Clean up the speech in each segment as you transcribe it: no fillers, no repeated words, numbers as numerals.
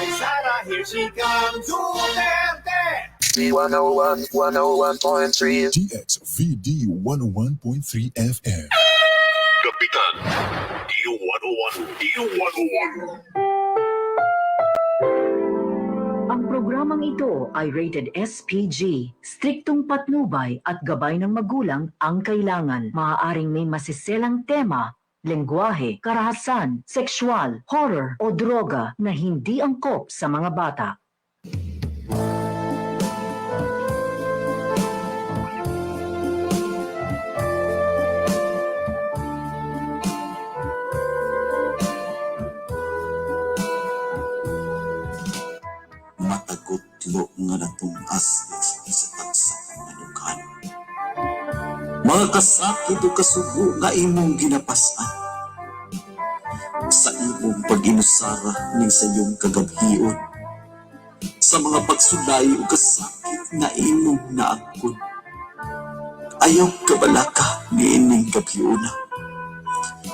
Inday Sara, here she comes. Duterte! D101 101.3. DXVD 101.3 FM. Kapitan D101 D101. Ang programang ito ay rated SPG. Striktong patnubay at gabay ng magulang ang kailangan. Maaaring may masiselang tema, lengguwahe, karahasan, sexual, horror o droga na hindi angkop sa mga bata. Matagutlo nga natungas sa tagsa manukan. Mga kasakit o kasugo nga imong ginapasan. Sa imong pag-inusara ning sa iyong kagabhion. Sa mga pagsulay o kasakit nga imong naangkon. Ayaw kabalaka niining gabhiona.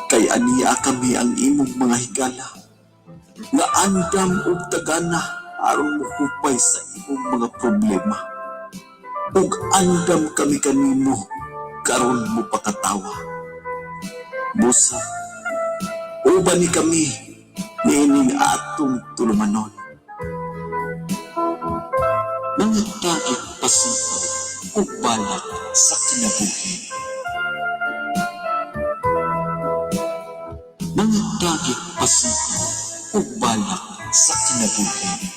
Kay aniya kami ang imong mga higala nga andam og tagana aron mohupay sa imong mga problema. Ug andam kami kanimo karon mo pakatawa. Busa, uban ni kami niining atong tulumanon. Mga dagit pasipaw ug balak sa kinabuhi. Mga dagit pasipaw ug balak sa kinabuhi.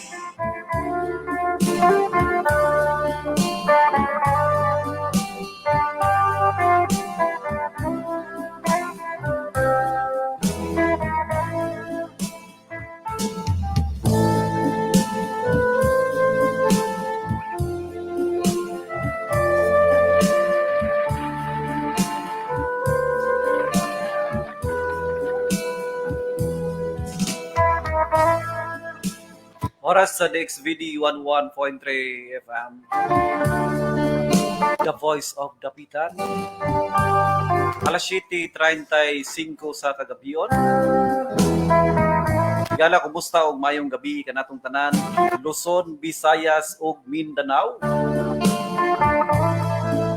Oras sa DXVD 11.3 FM. The Voice of Dapitan. Alas 7:35 sa kagabion. Gala, kumusta og mayong gabi kanatong tanan, Luzon, Visayas ug Mindanao.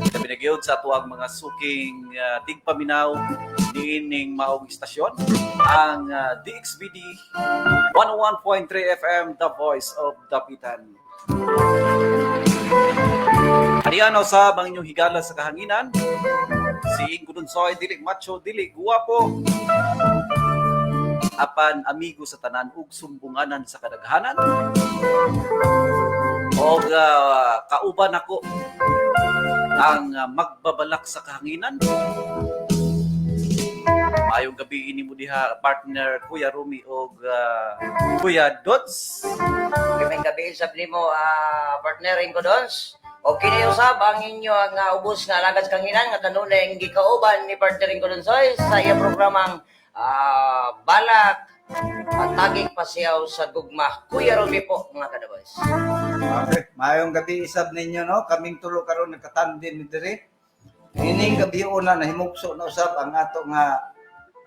Kami nagyod sa atuang mga suking tigpaminaw niining maong istasyon, ang DXVD 101.3 FM, The Voice of Dapitan. Aniano sa ang inyong higala sa kahanginan? Si Ingo Dunsoy, dili macho, dili guwapo, apan amigo sa tanan ug sumbunganan sa kadaghanan. Og kauban ako ang magbabalak sa kahanginan. Maayong gabi ini mo diha, partner Kuya Rumi og Kuya Dods. Maayong gabi sab nimo, partner Ingo Dons. Okay na usab ang inyo ang ubos nga alagad sa kahanginan nga kanunay gikauban ni partner Ingo Donsoy sa iya programang Balak at Tagig Pasiyaw sa Gugma. Kuya Rumi po, mga kadaboys. Okay, maayong gabi isab ninyo, no. Kaming tulo karon nagkatandem ni diri. Ining gabi una nahimugso na usab ang ato nga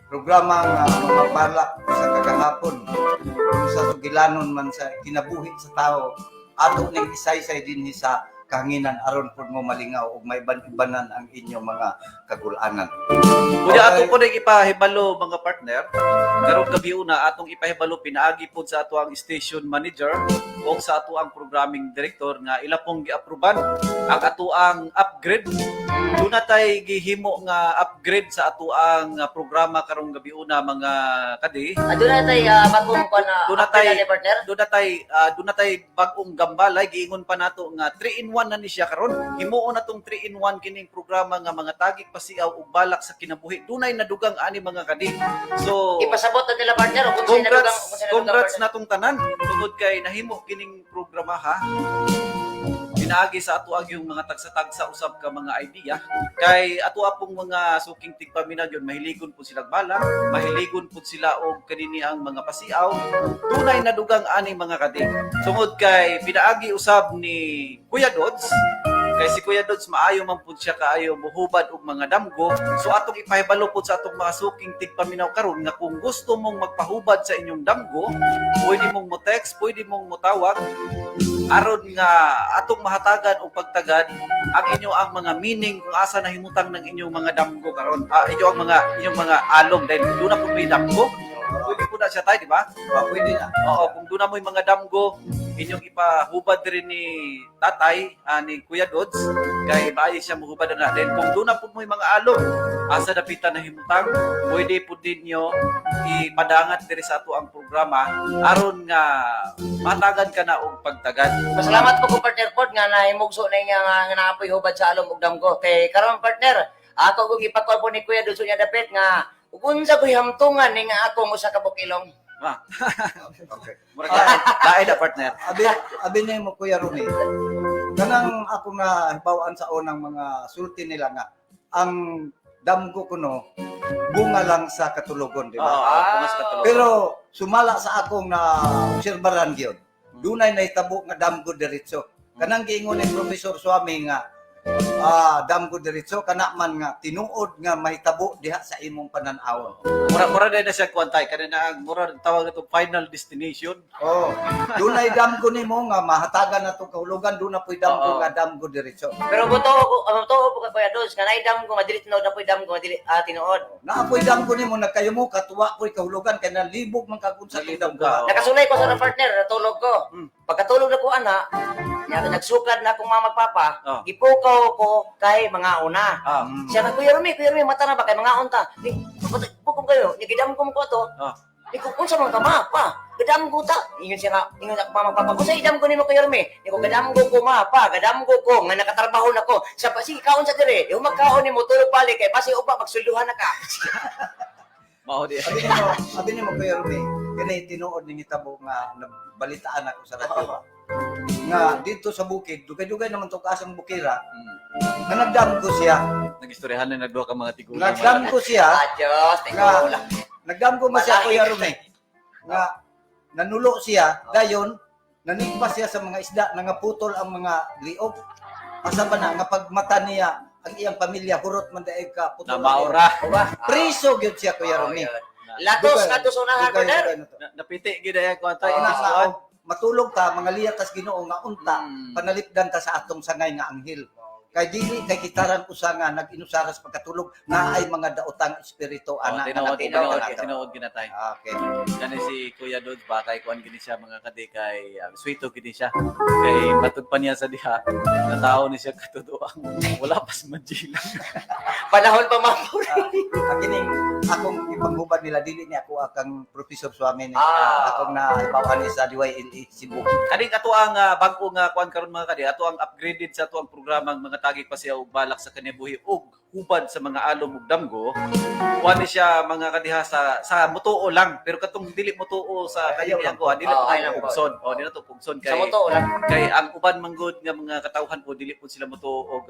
programa nga mga balak sa kagahapon. Kung sa sugilanon man sa kinabuhi sa tao, ato ning isaysay dinhi sa kahanginan aron pud mo malingaw ug maiban-ibanan ang inyong mga kagulanan. Kuya, ato po rin ipahibalo, mga partner. Karong gabi una atong ipahibalo pinaagi pod sa ato ang station manager o sa ato ang programming director nga ila pong giaproban ang ato ang upgrade. Doon na tay gihimo nga upgrade sa ato ang programa karong gabi una, mga kadi. Doon na tay bagong kuan na Doon na upgrade tay na ni partner. Doon na tay bagong gambalay, giingon pa nato nga 3 in 1 na ni siya karon. Himuon na tong 3 in 1 kining programa nga mga tagik pasiaw ug balak sa kinabuhi. Dunay nadugang ani, mga kadi. So Ipasabot na nila, partner, o kung sino congrats, nadugang, kung sino nadugang, congrats partner. na tong tanan tungod kay nahimo kining programa ha. Pinaagi sa ato ang yung mga tagsa-tagsa usab ka mga idea kay ato apong mga suking tigpaminaw yun mahiligon po sila bala, mahiligon po sila og kanini ang mga pasiaw. Tunay na dugang ani, mga kadi, tungod kay pinaagi usab ni Kuya Dodds. Kay si Kuya Dodds maayo man pud siya kaayo muhubad og mga damgo. So atong ipahibalo pud sa atong mga suking tigpaminaw karon nga kung gusto mong magpahubad sa inyong damgo, pwede mong mo text, pwede mong motawag aron nga atong mahatagan o pagtagad ang inyo ang mga meaning kung asa nahimutang ng inyong mga damgo karon. Ah, inyo ang mga inyong mga alom dahil doon na po may damgo. Pwede po na siya tayo, di ba? Oh, pwede na. Oo, kung doon na mo yung mga damgo, inyong ipahubad rin ni tatay, ni Kuya Dodds, kay maayo siya muhubad na natin. Kung doon na po mo yung mga alom, asa dapitan na himutang, pwede po din nyo ipadangat diri sa ato ang programa aron nga matagan ka na og pagtagad. Pasalamat po ko, partner Ford, nga nahimugso na nga nga naapoy hubad sa alom ug damgo. Kay karon, partner, ako kung ipakol po ni Kuya Dulso niya dapit nga ug unsa ko'y hamtungan ni nga akong usa ka bukilong. Ah, Okay. murag lain na, partner. Abi abi mo, Kuya Rumi. Kanang ako nga hibawaan sa unang mga sulti nila nga ang damgo kuno bunga lang sa katulogon, di Oo, ba? oo, bunga sa katulog. Pero sumala sa akong na obserbaran gyud. Dunay nahitabo nga damgo diretso. Kanang giingon ni Professor Suami nga damgo diretso kana man nga tinuod nga mahitabo diha sa imong panan-awon. Mura mura na na siya kuantay kanina ang mura tawag na itong final destination. Oh, dunay damgo nimo nga mahatagan na tong kahulugan, duna po'y damgo Oo. nga damgo diretso. Pero buto ko, buto ko kay Kuya Dulce nga naay damgo nga dili tinuod na po'y damgo nga dili tinuod. Naa po'y damgo nimo nagkayumo katuwa po'y kahulugan kay nalibog man kag unsa tong Nalibog damgo. ka, oo. Nakasulay ko sa na, partner, natulog ko. Pagkatulog na ko ana, nya nagsukad na akong mama papa, Oh. gipukaw ko kay mga una. Ah. Siya nga, "Kuya Rumi, Kuya Rumi, mata na ba kay mga unta?" Ni pukom kayo, ni gidamkom ko to. Ni ko unsa man ka ma pa? Gidamgo ta. Ingon siya nga, ingon ako mama papa, "Unsa idamgo nimo, Kuya Rumi?" Ni ko gadamgo ko ma pa, gadamgo ko nga nakatrabaho na ko. Sa pa sige kaon sa dire. Di magkaon nimo tulog balik kay basi upa magsulduhan na ka. Mao di. Abi nimo, Kuya Rumi, kani tinuod ning hitabo nga nabalitaan ako sa radyo ba. Nga dito sa bukid, dugay-dugay naman to kaasang bukira, nga nagdamgo siya. Nagistoryahan na nagduha ka mga tigulang. Nagdamgo siya. Adios, Nga nagdamgo man siya, Kuya Rumi. Nga nanulo siya dayon nanigpa siya sa mga isda nangaputol ang mga liog. Asa ba na nga pagmata niya ang iyang pamilya hurot man daig ka putol. Na maura. Priso gyud siya, Kuya Rumi. Latos Dugay- kadto sa unahan, dugay- partner. dugay na to. Napiti gid ay kuantay Nga, inis nga, kuan. oh, matulog ta mga liya tas Ginoo nga unta panalipdan ta sa atong sangay nga anghel. Kay dili kay kitaran usa nga nag-inusaras pagkatulog na ay mga daotang espiritu Oh, ana tinuod, nga tinuod, nato. tinuod ginatay. Okay. Kani si Kuya Dodds ba kay kuan gini siya mga kadi kay sweeto gini siya. Kay matud pa niya sa diha natao ni siya katuduang wala pa sa Manila. Panahon pa man. Kining akong ipanghubad nila dili ni ako akang Professor Suami ni akong nahibaw ni sa DYLE Cebu. Kaning ato ang bag-o nga kuan karon mga kadi, ato ang upgraded sa ato ang programang mga tagi pa siya og balak sa kinabuhi og hubad sa mga alom ug damgo. Kuan ni siya mga kadiha sa mutuo lang pero katong dili mutuo sa Ayaw kanya lang. ko dili Oo, po ayaw lang po. pugson. O dili to pugson Sa kay moto lang. kay ang uban manggod nga mga katawhan po dili po sila mutuo og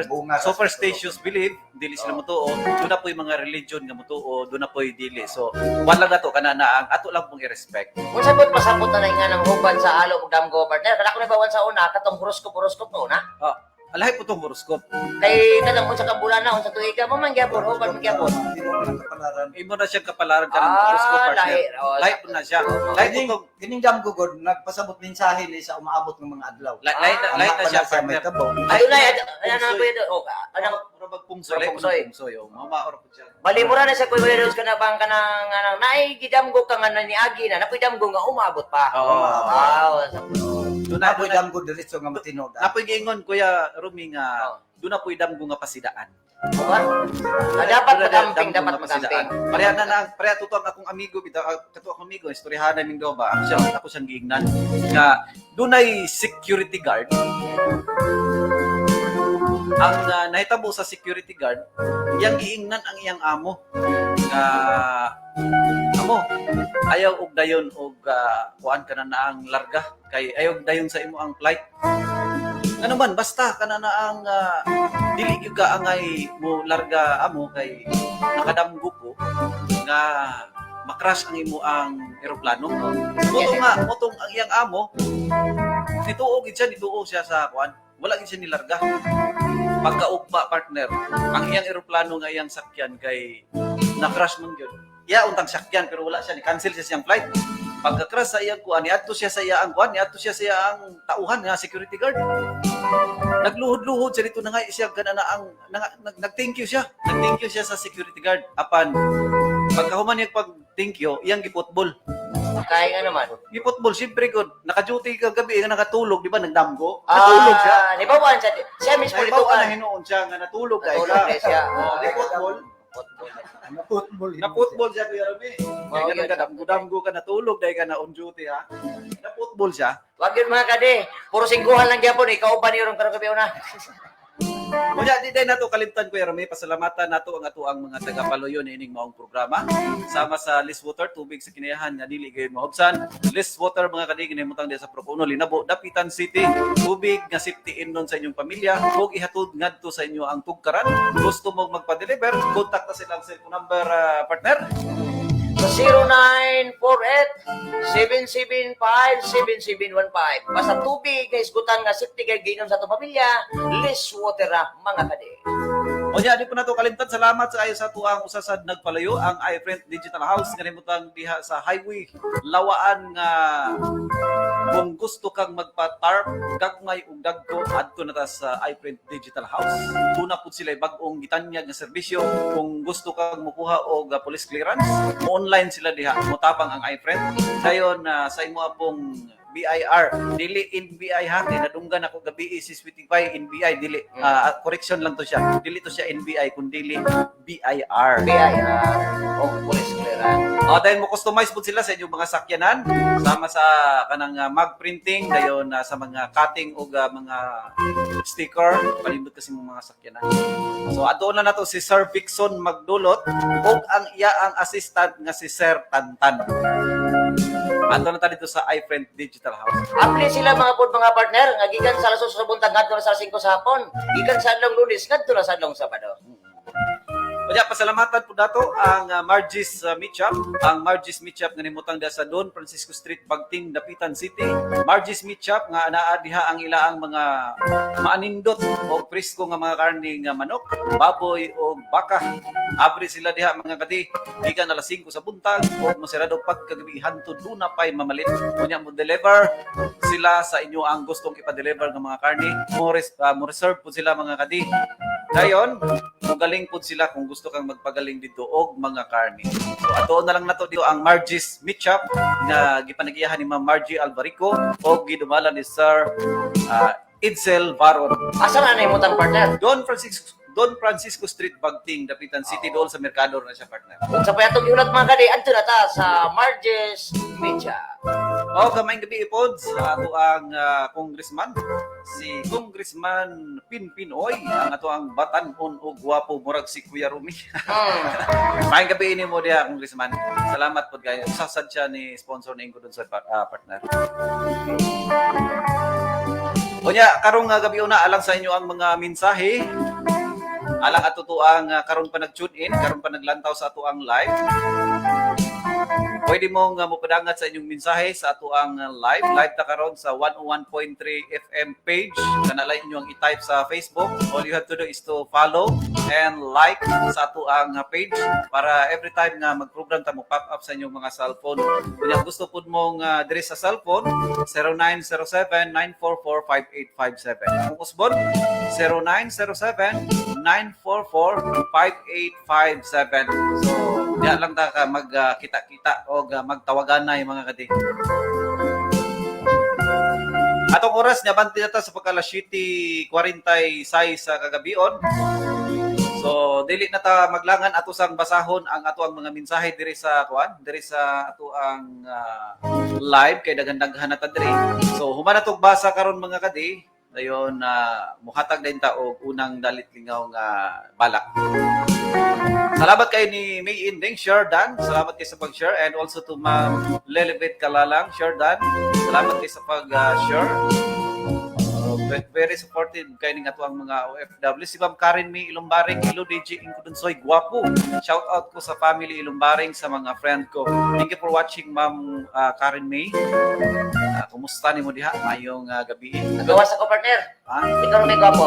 Bunga ra sa superstitious belief dili sila mutuo. Doon na po yung mga religion nga mutuo, doon na po yung dili. So wala na to kana na ang ato lang pong i-respect. Unsa pud pasabot na nga ng huban sa alo ug damgo, partner? Kada ko nabawan sa una katong horoscope horoscope to na. Ah, alahi po tong horoscope. Kay kanang unsa ka bulan na, unsa tuig ka mo man gyapon, huban man gyapon. Hindi mo man kapalaran. Imo na siyang kapalaran ka ng horoscope, Ah, partner. lahi. Oh, Lahi po na siya. Lahi po Kining tong kining damgo god nagpasabot mensahe ni sa umaabot ng mga adlaw. lahi na, lahi na siya, Ang partner. may tabo. Adunay ano na po yun? Oh, ano Mura bag pungsoy, lahi po Pungsoy. ng pungsoy. Oh, mama or po siya. Bali mura na siya, Kuya Dodds, kana bang kanang anang naay gidamgo ka nga na niagi na napoy damgo nga umabot pa. Oo. Wow. Doon na Napoy damgo diretso nga matinod. Napoy giingon Kuya Rumi nga doon na po'y damgo nga pasidaan. Ba? Ah, dapat Doon na makamping, damgo dapat nga pasidaan. makamping. Pareha na na, pareha totoo ang akong amigo bitaw, kato akong amigo istoryahan naming do ba. Ako siyang giingnan nga dunay security guard. Ang nahitabo sa security guard, iyang giingnan ang iyang amo nga amo ayaw og dayon og kuan ka na ang larga kay ayaw og dayon sa imo ang flight. Ano man basta kana na ang dili gyud ka angay mo larga amo kay nakadamgo ko nga makrash ang imo ang eroplano. Motong nga motong ang iyang amo nituo gid siya, nituo siya sa kuan. Wala gid siya nilarga. Pagkaugma, partner, ang iyang eroplano nga iyang sakyan kay na-crash man gyud. Iya untang sakyan pero wala siya, ni cancel siya siyang flight. Pagka-crash sa iyang kuan, niadto siya sa iyang kuan, niadto siya sa iyang tauhan nga security guard. Nagluhod-luhod siya dito na nga siya gana na ang nag, nag-thank you siya. Nag-thank you siya sa security guard. Apan pagkahuman niya pag thank you, iyang giputbol. Kaya nga naman. Giputbol, siyempre gud. Naka-duty ka gabi nga nakatulog, di ba? Nagdamgo. Natulog siya. Ah, nibawaan siya. Siya mismo Ay, bawa na litukan. hinuon siya nga natulog dahil Natulog ka. na siya. Oh, di football. Football. Na-football. Na football siya, Kuya Rami. Kaya ganun yun. ka, damgo-damgo ka, natulog dahil ka na on duty, ha? Na football siya. Wag yun, mga kade. Puro singkuhan lang gyapon. Ikaw ba niyo karong gabi una? Kunya, di din nato kalimtan, Kuya Rami. Pasalamatan nato ang ato ang mga taga-paloyo niining maong programa. Sama sa Water, tubig sa kinayahan nga dili gayon mahubsan. Water, mga kadigin, himutang diya sa Procuno, Linabo, Dapitan City. Tubig nga safety in nun sa inyong pamilya. Ug ihatod ngadto sa inyo ang tugkaran. Gusto mong magpa-deliver, contact na silang cellphone number, partner. Sa 0948-775-7715. Basta tubig nga isgutan nga safety kay ginom sa atong pamilya, less water ra, mga kade. Onya, di po nato kalimtan. Salamat sa ayo sa tuang usasad nagpalayo ang iFriend Digital House nga nimutang diha sa highway Lawaan nga kung gusto kang magpa-tarp gagmay ug dagko, adto na ta sa iPrint Digital House. Tuna pud sila bag-ong gitanyag nga serbisyo. Kung gusto kang mukuha og police clearance, mo online sila diha, motabang ang iPrint. Dayon sa imo apong BIR, dili NBI ha, kay nadunggan ako gabi si Sweetie Pie NBI, dili, correction lang to siya. Dili to siya NBI kun dili BIR. BIR o police clearance. O, dahil mo customize po sila sa inyong mga sakyanan, sama sa kanang mag printing, dayon sa mga cutting o mga sticker, palindot kasi mong mga sakyanan. So ato na nato si Sir Vixon Magdulot ug ang iya ang assistant nga si Sir Tantan. Ato na ta dito sa iFriend Digital House. Apply sila mga pod mga partner nga gikan sa alas 8 sa buntag ngadto na sa alas 5 sa hapon, gikan sa adlong Lunes ngadto na sa adlong Sabado. Kaya pasalamatan po dato ang Margie's Meat Shop, ang Margie's Meat Shop nga nimutang diha sa Don Francisco Street, Bagting, Dapitan City. Margie's Meat Shop nga anaa diha ang ilaang mga maanindot o presko nga mga karne nga manok, baboy o baka. Abre sila diha, mga kadi, gikan alas 5 sa buntag o mosirado pagkagabi hantod duna pay mamalit. Unya mo deliver sila sa inyo ang gustong ipa-deliver nga mga karne. Mo reserve po sila, mga kadi. Dayon, mugaling po sila kung gusto kang magpagaling dito og mga karne. So ato na lang nato dito ang Margie's Meat Shop nga gipanagiyahan ni Ma'am Margie Alvarico o gidumala ni Sir Edsel Varon. Asa na na imutang, partner? Don Francisco Street, Bagting, Dapitan City, doon sa Mercado na siya, partner. Unsa pa atong gihulat, mga kadi, adto na ta sa Marges Media. O, gamayng gabi ipod sa ato ang congressman, si Congressman Pinpinoy, ang ato ang batan-on o gwapo murag si Kuya Rumi. Maayong gabi ini mo diha, Congressman. Salamat pod kayo. Usasad siya ni sponsor ni Ingko dun sa partner. Unya, karong gabi una alang sa inyo ang mga mensahe. Alang ato to ang karon pa nag-tune in, karon pa naglantaw sa ato ang live. Pwede mong mopadangat sa inyong mensahe sa ato ang live. Live ta karon sa 101.3 FM page. Kana lang inyo ang i-type sa Facebook. All you have to do is to follow and like sa ato ang page para every time nga mag-program ta mo pop up sa inyong mga cellphone. Kung gusto pud mong diri sa cellphone, 0907 944 5857. Kung usbon, 0907 944 5857. So, diya lang ta ka magkita-kita o magtawagan na yung mga kadi. Atong oras niya banti na ta sa pagka alas 7:46 sa kagabion. So dili na ta maglangan, ato sang basahon ang ato ang mga mensahe diri sa kuan, diri sa ato ang live kay daghan-daghan na ta diri. So human na tog basa karon, mga kadi, dayon na muhatag din ta og unang dalit lingaw nga balak. Salamat kay ni May Inding, share done. Salamat kay sa pag-share and also to Ma'am Lelibet Kalalang, share done. Salamat kay sa pag-share. Very supportive kay ning ato ang mga OFW. Si Ma'am Karen May Ilumbaring, hello DJ Ingkudunsoy, guwapo. Shout out ko sa family Ilumbaring, sa mga friend ko. Thank you for watching, Ma'am Karen May. Kumusta nimo diha mayong gabi? Nagawas ako, partner. Ha? Ikaw may gwapo.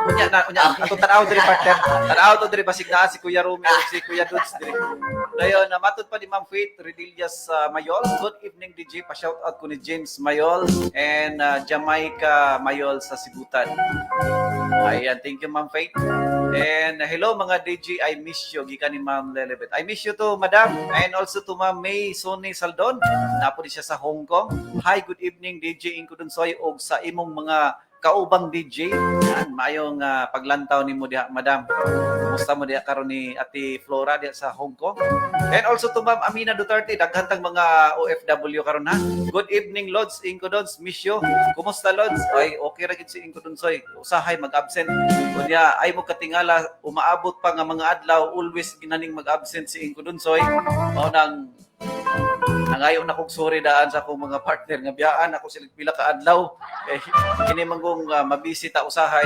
Unya na, unya ato tan-aw diri, partner. Tan-aw to diri basig naa si Kuya Rumi ug si Kuya Dudes diri. Dayon namatod pa ni Ma'am Faith Redillas Mayol. Good evening, DJ. Pa shout out ko ni James Mayol and Jamaica Mayol sa Sibutan. Ayan, thank you, Ma'am Faith. And hello mga DJ, I miss you gikan ni Ma'am Lelebet. I miss you too, Madam. And also to Ma'am May Sonny Saldon. Napo ni siya sa Hong Kong. Hi, good evening DJ Ingkudunsoy og sa imong mga kaubang DJ. Yan, maayong paglantaw nimo diha, Madam. Kumusta mo diha karon ni Ate Flora diha sa Hong Kong? And also to Ma'am Amina Duterte, daghan tang mga OFW karon ha. Good evening, Lods, Inko Dons, miss you. Kumusta, Lods? Ay, okay ra gid si Inko Donsoy. Usahay mag-absent. Unya ay mo katingala umaabot pa nga mga adlaw, always ginaning mag-absent si Inko Donsoy. Mao nang nangayo na kog sorry daan sa akong mga partner nga biyaan ako sila pila ka adlaw kay kini man kong mabisi ta usahay.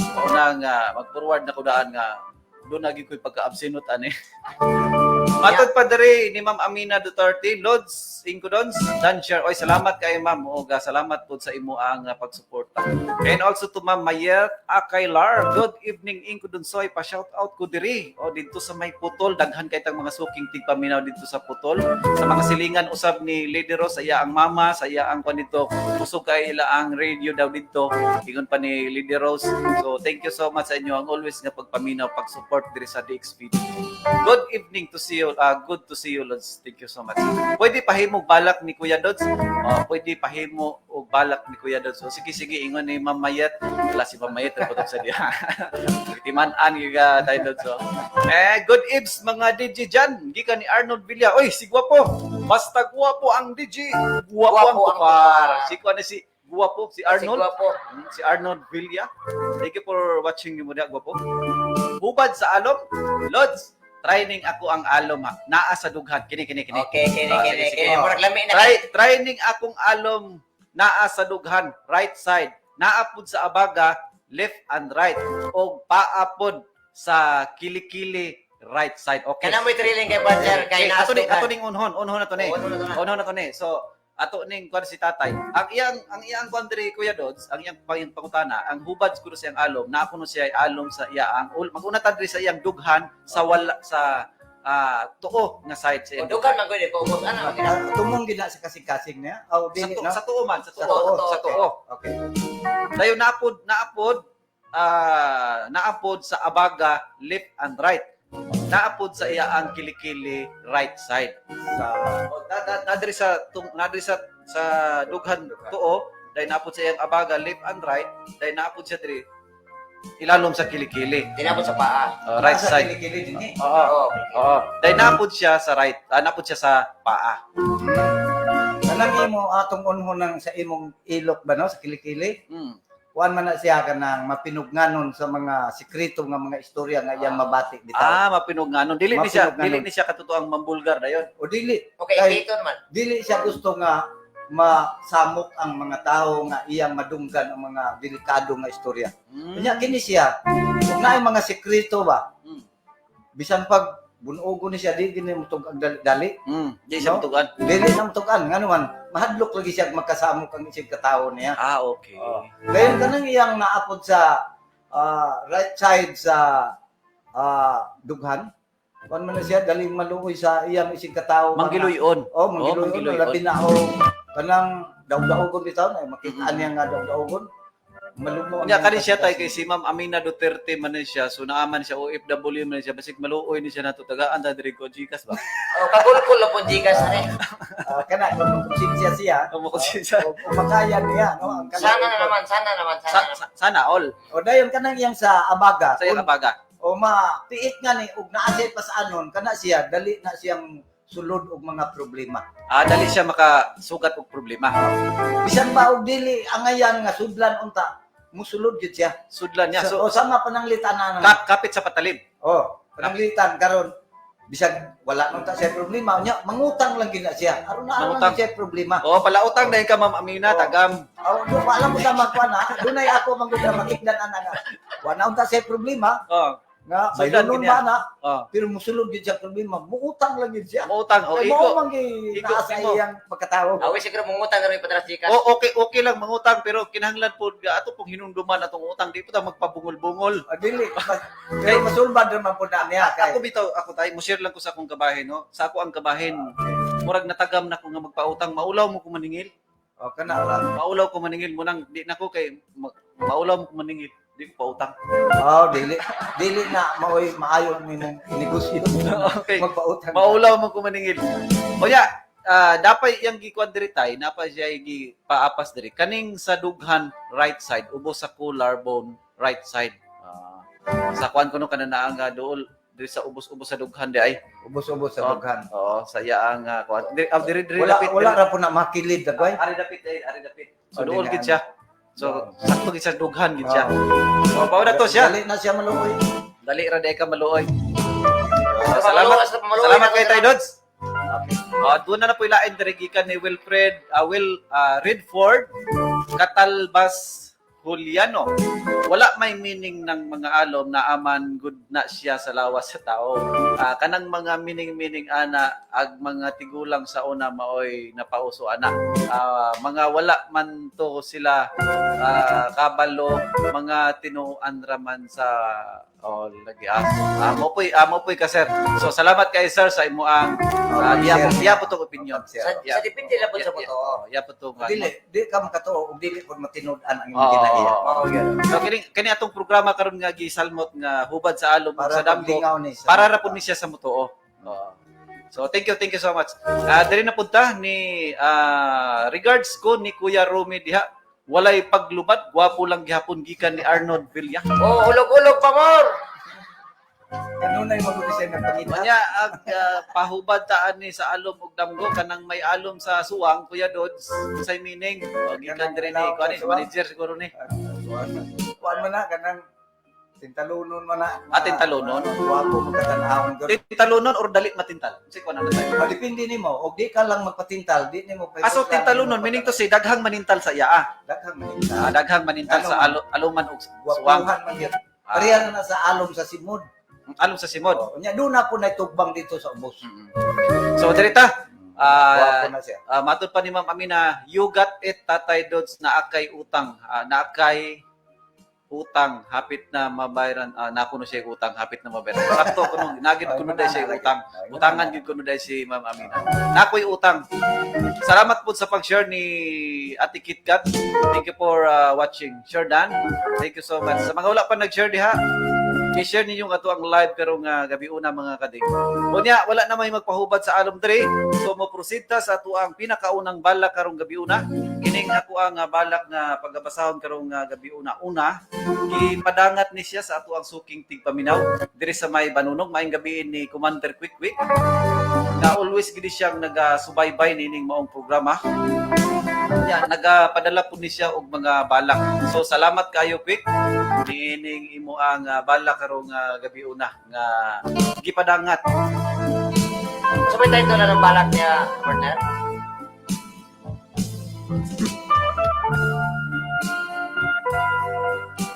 Mao nang mag-forward na ko daan nga doon na gyud ko'y pagka-absenot ani. Matod pa diri ni Ma'am Amina Duterte, Lods, Ingkudons, Dancer. Oy, salamat kay Ma'am og salamat pod sa imo ang pagsuporta. And also to Ma'am Mayet Akaylar. Good evening, Ingkudonsoy. Pa shout out ko diri. O didto sa may Putol, daghan kay tang mga suking tigpaminaw didto sa Putol. Sa mga silingan usab ni Lady Rose, sa iya ang mama, sa iya ang kwan dito. Kusog kay ila ang radio daw didto. Ingon pa ni Lady Rose. So thank you so much sa inyo ang always nga pagpaminaw, pag-support diri sa DXPD. Good evening to see you. Good to see you, Lods. Thank you so much. Pwede pahimo balak ni Kuya Dods? Oh, pwede pahimo og balak ni Kuya Dods. So, sige, sige, ingon ni Ma'am Mayet. Wala si Ma'am Mayet, repotog sa diya. Timan-an giga tayo, Dods. Oh. Eh, good eves mga DJ dyan. Gikan ni Arnold Villa. Oy, si Guwapo. Basta guwapo ang DJ. Guwapo ang Guwapo ang tukar. tukar. Si kuan ni si Guwapo, si Arnold. Si gwapo. Si Arnold Villa. Thank you for watching mo diha, Guwapo. Hubad sa alom. Lods, training ako ang alom ha. Naa sa dughan. Kini, kini, kini. Okay, kini, Ah, kini, sige, sige. kini. Murag lami na. Training akong alom naa sa dughan, right side. Naa pud sa abaga, left and right. O paa pod sa kilikili, right side. Okay. Kana mo'y thrilling kay partner kay Okay, ato ni naas ato ning unhon, unhon na to ni. Oo, unhon na to na. Unhon na to ni. So ato ning kuan si tatay. Ang iyang kuan diri, Kuya Dods, ang iyang pangutana, ang hubad kuno siyang alom, naa kuno siya ay alom sa iya ang maguna ta diri sa iyang dughan sa wala sa tuo nga side sa iyang Dughan man gud eh, paubos ana. Tumong gina sa kasing-kasing niya. Aw, Sa, dili na. sa tuo man, sa tuo, Sa tuo, sa tuo. Okay. Dayon naapod sa abaga, left and right. Naapod sa iya ang kilikili, right side. Sa O, na diri sa tung na diri sa dughan tuo, dahil naapod sa iyang abaga, left and right, dahil naapod siya diri ilalom sa kilikili. Dinapod sa paa. Oh, right Sa side. kilikili din eh. Oo. Oo. Oo. Dahil naapod siya sa right, naapod siya sa paa. Kanang imo atong unhon ng sa imong ilok ba no sa kilikili? Kuan man na siya kanang mapinugnanon sa mga sikreto nga mga istorya nga iyang mabati bitaw. Ah, mapinugnanon. Dili ni siya, Mapinugnanon. dili ni siya katotoang mambulgar dayon. O dili Okay, Kay- dito naman. dili siya gusto nga masamok ang mga tao nga iyang madunggan ang mga delikado nga istorya. Unya kini siya, kung naay mga sikreto ba, bisan pag bunuogon ni siya di gini mutug ang dali-dali. Di siya No? matugan. Dili na mutugan ngano man mahadlok lagi siya magkasamok ang isig katawo niya. Ah, okay. Oh. Ngayon kanang iyang naapod sa right side sa dughan. Kuan man na siya daling maluoy sa iyang isig katawo. Manggiluyon. Oh, manggiluyon. Oh, manggiluyon. Labi na o kanang daog-daogon bitaw na makita niya nga daog-daogon. Malumo. ang Unya kani siya tay kasing-kasing. kay si Ma'am Amina Duterte man ni siya. So naaman siya OFW man ni siya basig maluoy ni siya nato tagaan ta diri ko Gcash ba. Oh, kagulkol na po gikas ani. Kana kung konsensya siya. Kung makonsensya. O makaya niya no ang kanang- Sana na naman, sana naman, sana Sa, naman. sana all O dayon kanang iyang sa abaga. sa iyang abaga. O mapiit nga ni og naa siya pasanon kana siya dali na siyang sulod og mga problema. Ah, dali siya makasugat og problema. Bisan pa og dili angayan nga sudlan unta musulod gyud siya. Sudlan niya. So, So o sama pananglitan na kapit sa patalim. Oh, pananglitan karon Bisag wala nang ta siya problema nya, mangutang lang gina siya. Aron na aron Mangutang. lang siya problema. Oh, palautang dahil ka Ma'am Amina, Oo. tagam. Oh, do alam mo sa magkuan ha. Dunay ako manggod na matigdan ana nga. Wala unta siya problema Oh, nga Sundan baylonon gid niya. ba na oh. pero musulod gyud siya problema, muutang lang gyud siya. Mautang, oh, Kay iko. mao man gyud Igo, naa sa imo. iyang pagkatao. Awi siguro mungutang na rin padala sa Gcash. O, okay, okay lang mangutang pero kinahanglan po nga ato pong hinumduman atong utang di po ta magpabungol-bungol. Ah, dili pero masulbad naman po na niya kay Ako bitaw, ako tayo, mo share lang ko sa akong kabahin, no? Sa ako ang kabahin. Murag natagam na ko nga magpautang, maulaw mo ko maningil. Oh, kana lang. Maulaw ko maningil mo nang di na ko kay maulaw mo ko maningil, di ko pautang. Oh, dili dili na maoy maayo ang imong negosyo. Okay. Magpautang. ka. Maulaw mo ko maningil. O ya, dapat yang gikuan diri tay, napa siya gi paapas diri. Kaning sa dughan right side, ubos sa collarbone right side. Sa kuan kuno kanana nga dool diri sa ubos-ubos sa dughan di ay. Ubos-ubos sa Oh. dughan. Oo, sa iya ang kuan. Diri diri Wala dapit. wala diri- ra po na makilid dagway. Ari dapit ay, ari dapit. So Oh, dool di gid na, siya. So sakto gid sa dughan gid siya. Oh. So pao na to siya. Dali na siya maluoy. Dali ra di ka maluoy. Sa Salamat. pamaluwas, sa pamaluoy Salamat na kay to Tay sila. Dods. Doon na na po ilain diri gikan ni Wilfred Will Redford Catalbas Juliano. Wala may meaning ng mga alom na aman good na siya sa lawas sa tao. Kanang mga meaning-meaning ana ag mga tigulang sa una maoy napauso ana. Mga wala man to sila kabalo, mga tinuan raman sa oh, lagi ah. Mo po'y ka sir. So salamat kay sir sa imo ang iya po, iya po tong opinion. Sa, Yeah. sa depende lang po sa Yeah, buto. Iya po tong Dili di ka makatuo ug dili pud matinud-an ang imong Oo. kinaiya. Oo, yun. So kini kini atong programa karon nga gisalmot nga hubad sa alom ug Para sa damgo paglingaw ni sa para ra pud ni siya sa mutuo. Oo. So thank you so much. Diri na punta ni regards ko ni Kuya Romy diha. Walay paglubad, gwapo lang gihapon gikan ni Arnold Villa. Oh, ulog-ulog pa more. Kanunay mo gud siya nagpangita. Manya ag pahubad taan ni sa alom ug damgo kanang may alom sa suwang Kuya Dodds say meaning o gikan diri ni kuan ni manager siguro ni. Kuan man na kanang tintalunon man na. Ah, tintalunon? Wapo magkatanawon gud. Tintalunon or dali matintal? Unsay kuan na tayo? Ah, depende nimo og di ka lang magpatintal, di nimo Ah, so tintalunon meaning to say daghang manintal sa iya ah. Daghang manintal. Daghang manintal sa aluman ug suwang. Gwapuhan man gyud. Pareha na na sa alom sa simod. Alom sa simod. Oh, unya doon na po na tugbang dito sa ubos. So diri ta. Gwapo na siya. Matod pa ni Ma'am Amina, you got it Tatay Dodds na akay utang, na akay utang hapit na mabayaran, na kuno siya utang hapit na mabayaran. Sakto kuno nagid kuno dai siya utang. Utangan gid kuno dai si Ma'am Amina. Nakoy utang. Salamat po sa pag-share ni Ate KitKat. Thank you for watching. Share Dan. Thank you so much. Sa mga wala pa nag-share diha, i-share ninyo ato ang live karong gabi una mga kading. Unya, wala na may magpahubad sa alom diri. So mo proceed ta sa ato ang pinakaunang balak karong gabi una. Kining ako ang balak nga pagabasahon karong gabi una. Una, gipadangat ni siya sa ato ang suking tigpaminaw diri sa may Banunog maayong gabi ni Commander Quick Quick. Na always gid siyang nagasubaybay nining maong programa. Nya, nagapadala po ni siya og mga balak. So salamat kayo Quick niining imo ang balak karong gabi una nga gipadangat. So may title na ng balak niya, partner.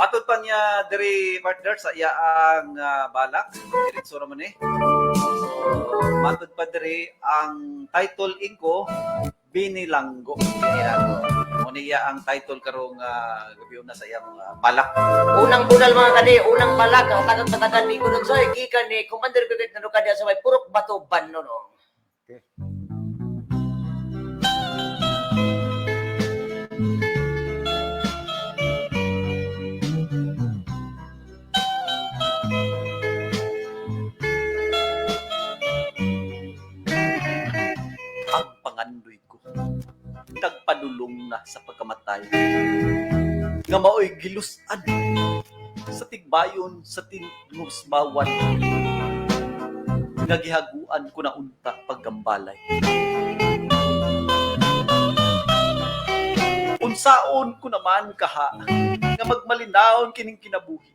Matod pa niya diri partner sa iya ang balak diretso ra man eh. So matod pa diri ang title ingko Binilanggo. Binilanggo. Mo niya ang title karong gabi una sa iyang balak. Unang bunal mga kadi, unang balak, ang tagang patagan ni Gudon Soy, gikan ni Commander Bibit na diya sa may Purok Bato Banono. Ang pangandoy ko nagpadulong na sa pagkamatay nga maoy gilusan sa tigbayon sa tinusbawan nga gihaguan ko na unta paggambalay. Unsaon ko naman kaha nga magmalinaon kining kinabuhi.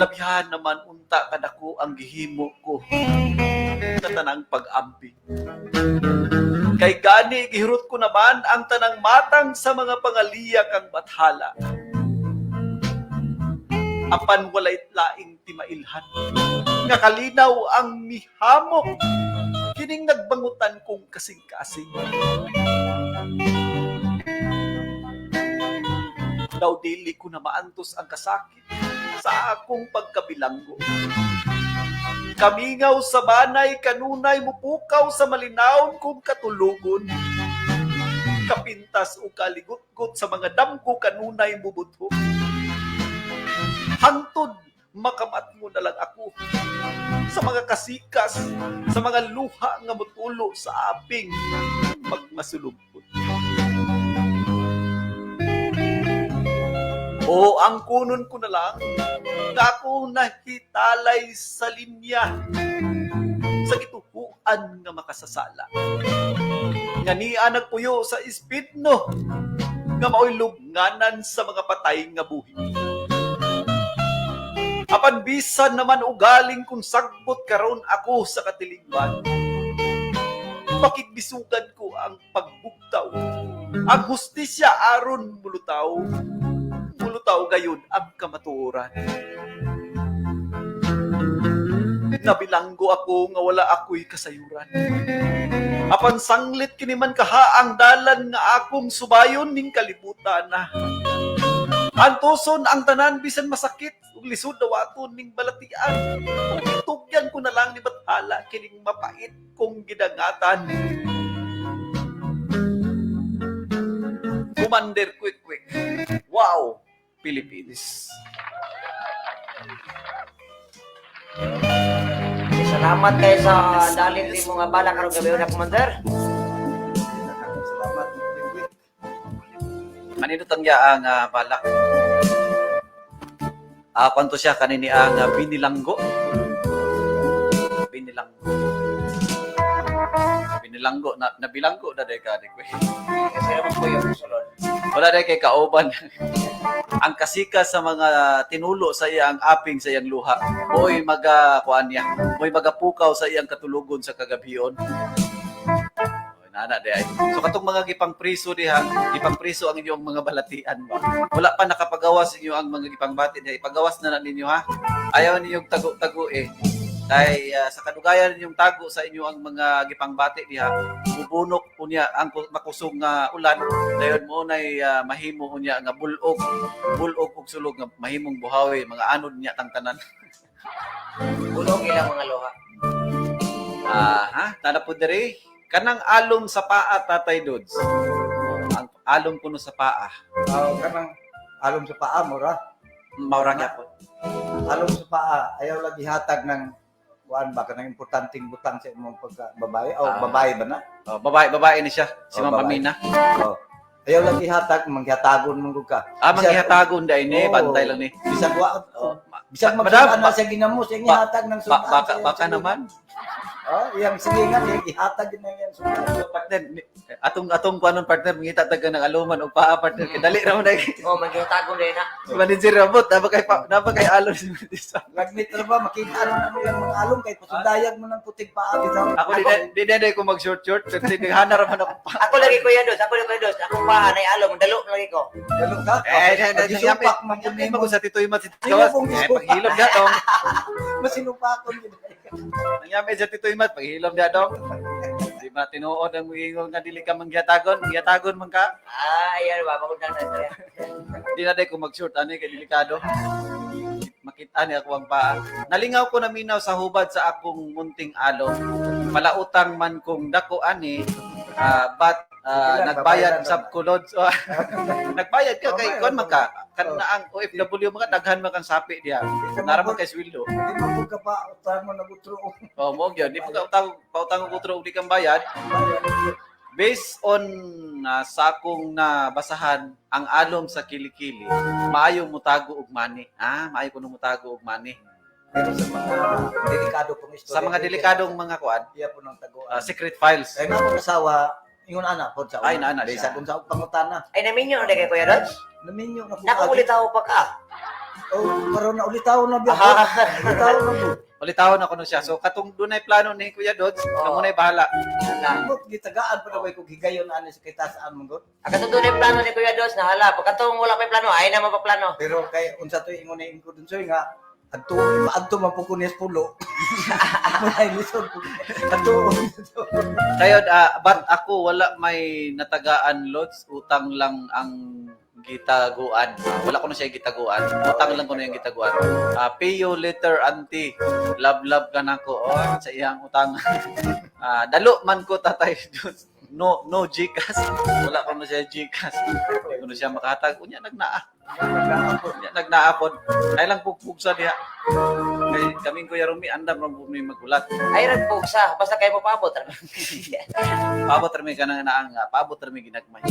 Labihan naman unta kadako ang gihimo ko sa tanang pag-ampi. Kay gani gihurot ko naman ang tanang matang sa mga pangaliya kang bathala. Apan walay laing timailhan. Nga kalinaw ang mihamok kining nagbangutan kong kasing-kasing. Daw dili ko na maantos ang kasakit sa akong pagkabilanggo. Kamingaw sa banay kanunay mupukaw sa malinawon kong katulugon. Kapintas o kaligutgot sa mga damgo kanunay mubutho. Hangtod makamat mo na lang ako sa mga kasikas, sa mga luha nga mutulo sa aping magmasulubot. O ang kunon ko na lang, nga ako nahitalay sa linya sa gitupuan nga makasasala. Nga niya nagpuyo sa ispidno, nga mao'y lubnganan sa mga patay nga buhi. Apan bisan naman ugaling kung sagbot karon ako sa katilingban. Makigbisugan ko ang pagbugtaw. Ang hustisya aron mulutaw. Mulutaw gayon ang kamatuoran. Nabilanggo ako nga wala ako'y kasayuran. Apan sanglit kini man kaha ang dalan nga akong subayon ning kalibutan na. Antuson ang tanan bisan masakit ug lisod dawaton ning balatian. Ug itugyan ko na lang ni Bathala kining mapait kong gidangatan. Commander Quick Quick. Wow, Philippines. Salamat kay sa dalin di mo nga bala karong gabi na, Commander. Salamat, Quick. Manindot ang yaang balak. Ah, kwanto siya kanini ang binilanggo. Binilanggo. Binilanggo na nabilanggo na day ka di ko. Kasi naman po yung sulod. Wala day kay kauban. Ang kasika sa mga tinulo sa iyang aping sa iyang luha. Mo'y maga kuan niya. Mo'y magapukaw sa iyang katulugon sa kagabion. Oy, nana di ay. So katong mga gipangpriso diha, gipangpriso ang inyong mga balatian ba. Wala pa nakapagawas inyo ang mga gipangbati diha. Ipagawas na na ninyo ha. Ayaw ninyong tago-tago eh. Kay sa kadugayan ninyong tago sa inyo ang mga gipangbati diha, bubunok unya ang makusog nga ulan dayon mo nay mahimo unya nga bulog bulog og sulog nga mahimong buhawi mga anod niya tang tanan. Bulong ilang mga luha. Aha, tana po diri. Kanang alom sa paa, Tatay Dudes. Ang alom kuno sa paa. Ah, kanang alom sa paa mo ra. Maura gyapon. Alom sa paa, ayaw lagi hatag ng kuan ba kanang importanteng butang sa imong pagka babae o babae ba na? Oh, babae babae ni siya, si Oh, Ma'am babae. Amina. Oh. Ayaw lagi hatag manghatagon man gud ka. Ah, manghihatagon dai ni, Oo. bantay lang ni. Bisag wa Oh, bisag Madam, magsudan na siya ginamos, iyang ihatag ng sudan. baka baka naman. Oh, iyang silingan iyang ihatag din ang iyang sudan. So, partner, atong atong kuanon partner mangita taga ng aluman og paa partner kay dali ra man dai. Oh, maghihatagon din na. Si manager rabot, naba kay pa, naba kay alon si manager. Lagmit ra ba makita ra na iyang mga alom kay pasundayag mo ng puting paa bitaw. Ako di di di ko mag short short, kasi naghana ra man ako pa. Ako lagi Kuya Dos, ako lagi Kuya Dos. Ako pa anay alom, dalo lagi ko. Dalo ka. Eh, di di Gisupak man di yun mo nimo. sa Tito Imat si Sino Gawas. pong Eh, gisupak? paghilom dia dong. Masinupakon yun. Nangyami sa Tito Imat, paghilom dia dong. Di ba tinuod ang moingon nga dili ka mangyatagon, mangyatagon man ka. Ah, ayan ba, magundang na istorya. Di na day ko mag-short ani kay delikado. Makita ni ako ang paa. Nalingaw ko na minaw sa hubad sa akong munting alom. Palautang man kong dako ani, but Sige lang, nagbayad babayaran sa kulod. So, nagbayad ka kay Babayaran kon man ka. Kan Oh. na ang OFW mga daghan man kang sapi diha. Nara man kay sweldo. Di mo po ka pa utang mo nagutro. Oh, mo gyud. Di pa ka utang pautang og utro og di kang bayad. Based on sa akong nabasahan, ang alom sa kilikili, maayo mutago og mani. Ah, maayo kuno mutago og mani. Pero sa mga delikado pong istorya. Sa mga delikadong mga kuan, Iya po ng taguan. secret files. Kaya nga akong asawa, ingon ana po sa una. Ay, naana siya. Bisag kung sa pangutana. Ay, naminyo na kay Kuya Dos. Naminyo na po. Nakulit ako pa ka. Oh, karon na ulitaw na biya. Ah. Ulitaw na po. Ulitawon ako no siya. So katong dunay plano ni Kuya Dodds, kamo na'y bahala. Ambot gitagaan pa na kung higayon ani sa kitasaan mo gud. Ang katong dunay plano ni Kuya Dodds na hala, pag katong wala pa'y plano, ay na mapaplano. Pero kay unsa to ingon ni ko dun soy nga adto ipaadto man po ko niya sa pulo. Wala lisod po. Adto. Kayo, but ako wala may natagaan lods, utang lang ang gitaguan. Wala ko na siya gitaguan. Utang lang ko na yung gitaguan. Pay you later, auntie. Love, love ka na ko. Oh, sa iyang utang. Dalo man ko, tatay. No, no Gcash. Wala ko na siya Gcash. Hindi ko na siya makahatag. Unya, nagnaa. Unya, nagnaapod. Ay lang pugpugsa diha. Kay kaming Kuya Rumi, andam ram po mi magulat. Ay rag pugsa, basta kayo mapabot. Paabot rami ka nang naang, paabot rami ginagmay.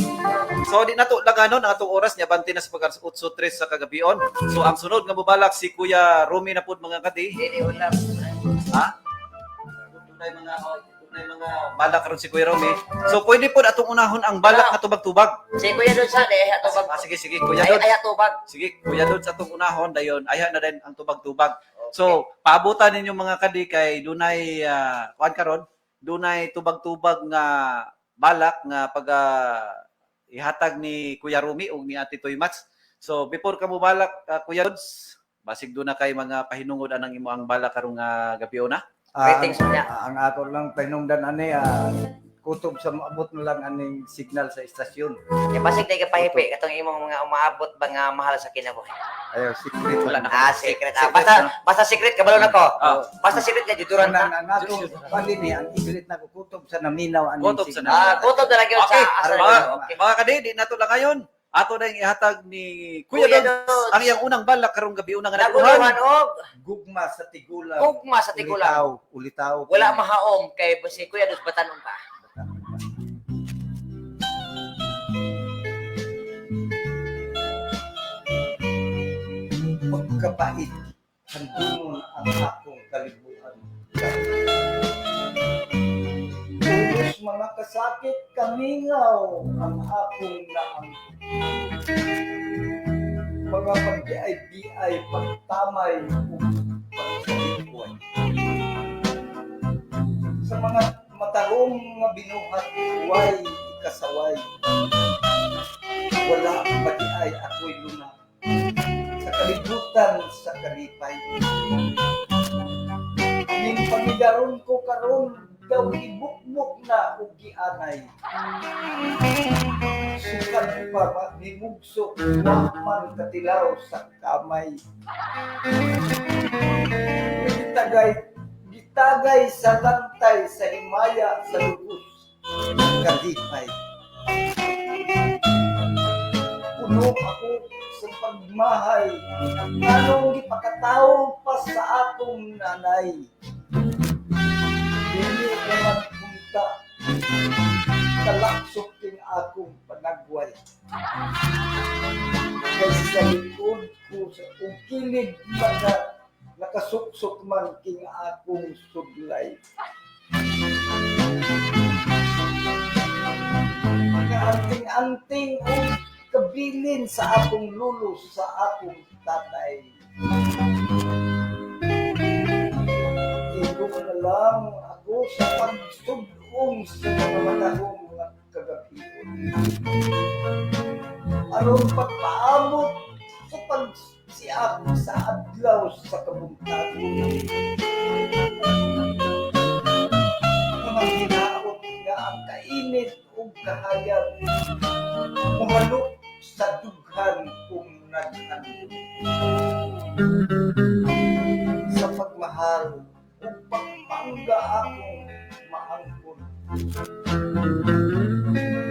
So di nato laganon ang atong oras niya bante na sa pag 8:03 sa kagabion. So ang sunod nga mobalak si Kuya Rumi na pud mga kadi. Dili wala. Ha? Dunay mga balak karon si Kuya Rumi. So pwede pod atong unahon ang balak nga tubag-tubag. Si Kuya Dodds ha, eh, tubag. Ah, sige sige Kuya Ay, Dodds. ay, tubag. Sige Kuya Dodds atong unahon dayon ayha na din ang tubag-tubag. So paabutan ninyo mga kadi kay dunay kuan karon, dunay tubag-tubag nga balak nga pag ihatag ni Kuya Rumi ug ni Ate Toy Mats. So before ka mobalak Kuya Dodds, basig doon na kay mga pahinungod anang imo ang balak karong gabi una. Greetings niya. Ang ako lang pahinungdan ani kutob sa maabot na lang aning signal sa istasyon. Ya basig day ka pahipi katong imong mga umaabot ba nga mahal sa kinabuhi. Ayo secret. Wala na. Ah, secret. Ah, Secret, basta no? basta secret kabalo na ko. Ah. Basta secret nga juduran Ang ta. ang ato pali ni ang iglit na ko kutob sa naminaw aning Kutob sa signal. Ah, kutob na lang yun Okay, sa asa mga, na yun. Okay. mga kadi, di nato lang ngayon. Ato na yung ihatag ni Kuya, Kuya Dodds, Dodds. ang iyang unang balak karong gabi una nga Naguluhan naguluhan. og Gugma sa tigulang. gugma sa tigulang. Ulitaw, ulitaw. Wala mahaom kay si Kuya Dodds batanon pa. Pagkapait, handumon ang akong kalibuan. Pulos mga kasakit, kamingaw ang akong naang. Mga pagbiay-biay, pagtamay, ug pagsalikuan. Sa mga matahong nga binuhat, way ikasaway. Wala pag-ay ako'y lunak sa kalibutan sa kalipay. Ning pamigaron ko karon daw ibukbuk na og gianay. Sukad pa nimugso wa man katilaw sa kamay. Gitagay gitagay sa lantay sa himaya sa lubos kalipay. Puno ako sa pagmahay anong gipakatawo pa sa akong nanay. Dili ka magpunta, kalaksok king akong panagway. Kay sa likod ko sa ug kilid maka nakasuksok man king akong sudlay. Mga anting-anting ug kabilin sa akong lulo sa akong tatay. Igong na lang ako sa pagsudong sa mga matahong mga kagabion. Aron pagpaamot sa pagsiak sa adlaw sa kabuntagon. Mga hinaot nga ang kainit ug kahayag muhalok sa dughan kung naghandom. Sa pagmahal ug pagpangga akong maangkon.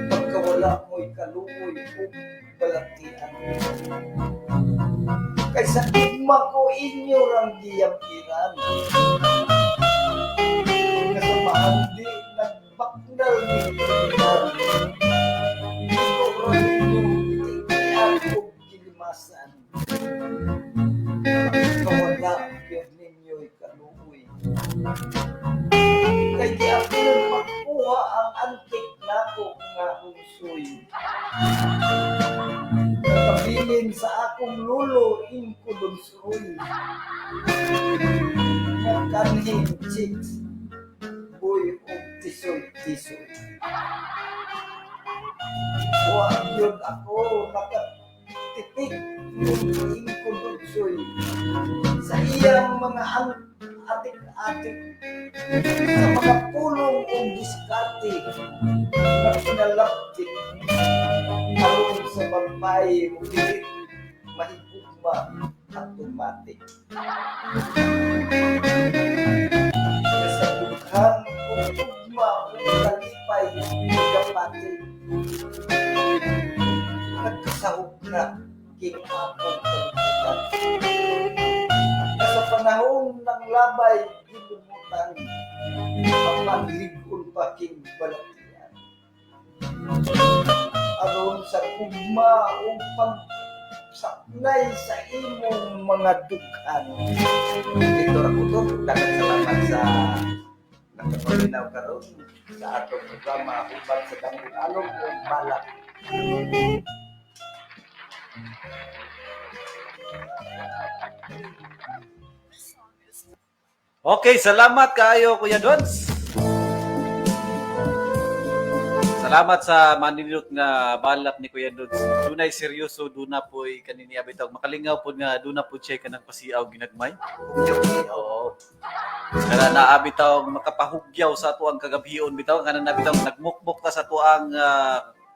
Pagkawala mo'y kaluoy ug balatian. Kay sa igma ko inyo rang giyampiran. Kasamahan di nagbaknal ni Pilipinan. Gilimasan. Pagkawala yun ninyo'y kaluoy. Kay di ako pagkuha ang antik nako nga hungsoy. Nakabilin Gibilin sa akong lolo Ingko Donsoy nga kanhing chicks boy og tisoy-tisoy. Wa gyud ako nakatipik Ingko Donsoy sa iyang mga atik-atik, sa mga pulong og diskarte na pinalaptik aron sa babae mo dili mahigugma automatic. Sa dughan og ugma ug kalipay gapati, nagkasahog na king akong kalibutan. Na sa panahon ng labay gilumutan, apan lig-on pa king balatian. Aron sa gugma ug pagsaklay sa imong mga dughan. Dito ra ko to. Daghang salamat sa nakapaminaw karon sa atong programa Hubad sa Dangog Alog ug Balak. Okay, salamat kaayo, Kuya Dons. Salamat sa maninilot nga balak ni Kuya Dons. Dunay seryoso, duna po'y kaniniya bitaw. Makalingaw po nga duna po siya kanang pasiaw ginagmay. Oo. Kana naa bitaw makapahugyaw sa ato ang kagabhion bitaw, kana na bitaw nagmukmok ta sa ato ang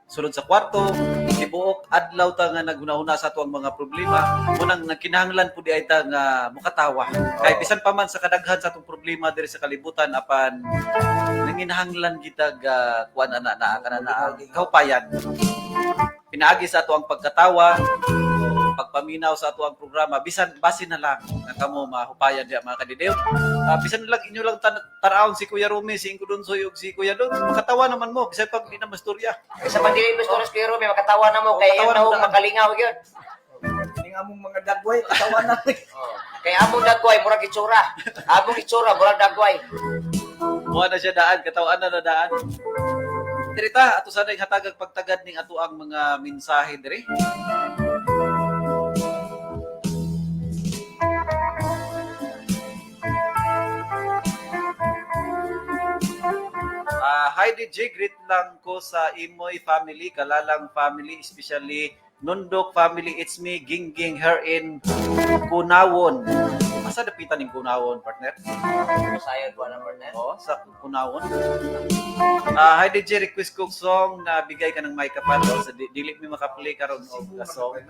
sulod sa kwarto, tibuok adlaw ta nga naghunahuna sa ato ang mga problema, munang nagkinahanglan pud di ay ta nga mukatawa. Kay bisan pa man sa kadaghan sa atong problema diri sa kalibutan, apan nanginahanglan kita ga kuan ana na kana na kaupayan. Pinaagi sa ato ang pagkatawa, pagpaminaw sa ato ang programa, bisan basin na lang nga kamo mahupayan diya, mga kadidew. Bisan na lang inyo lang tan-awon si Kuya Rumi, si Ingko Donsoy ug si Kuya Don, makatawa naman mo bisan pag di na mastorya. Sa pagdili mo stories pero may makatawa na mo kay Makatawa ang na mo. makalingaw gyud. Ning among mga dagway, katawan na. Oh. Kay among dagway murag itsura. Among itsura murag dagway. Muha na siya daan, katawaan na na daan. Diri ta, ato sana hatagag pagtagad ning ato ang mga mensahe diri. Hi DJ, greet lang ko sa Imoy family, Kalalang family, especially Nundok family. It's me, Gingging, here in Kunawon. Asa dapitan ning Kunawon, partner? Sayo ko na, partner. Oo, sa Kunawon. Hi DJ, request ko song na bigay ka ng mic pa daw sa dili mi makaplay karon og song.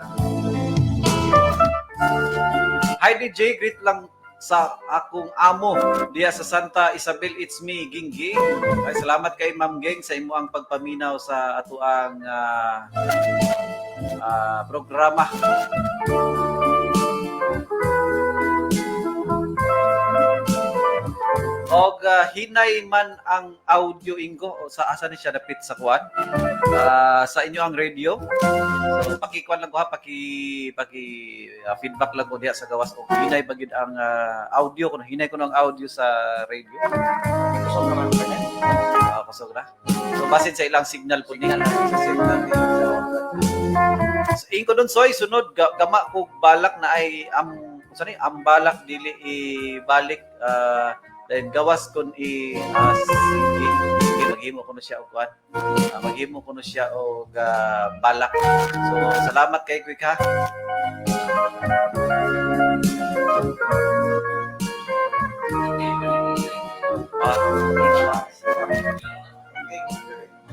Hi DJ, greet lang sa akong amo diya sa Santa Isabel. It's me, Gingging. Ay, salamat kay Ma'am Geng sa imo ang pagpaminaw sa atuang programa. Og hinay man ang audio, Ingo, o sa asa ni siya dapit sa kuan? Sa inyo ang radio. So pakikuan lang ko ha, paki paki feedback lang ko diha sa gawas og hinay ba gyud ang audio kuno, hinay kuno ang audio sa radio. Kusog naman, partner. Kusog ra. So basin sa ilang signal po ni. Sa signal ni So, Ingko dun soy sunod gama ko balak na ay am unsa ni ang balak dili ibalik, then gawas kun i sige, sige, maghimo kuno siya og kuan. Maghimo kuno siya og balak. So salamat kay Quick ha.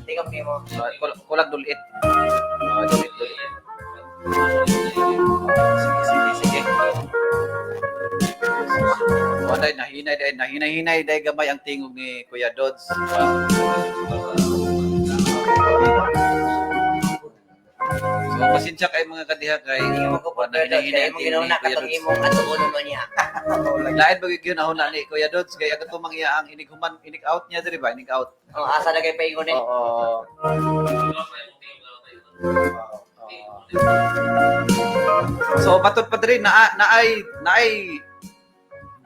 Tingog nimo. Kulag dulit. Dulit dulit. Sige, sige, sige. O, dahil nahinay, dahil nahinay-hinay, dahil gamay ang tingog ni Kuya Dodds. So, pasensya kay mga kadiha kay Hindi mo ko partner Dodds nahinay-hinay kay ang imong tingog ni ginauna Kuya katong Dodds. imong atuonon mo niya. Lain ba gyud ahon na ni Kuya Dodds kay ang katong iya ang inig human inig out niya diri ba, inig out. Oh, asa na kay paingon eh. Oo. So matod pa diri, naa naay naay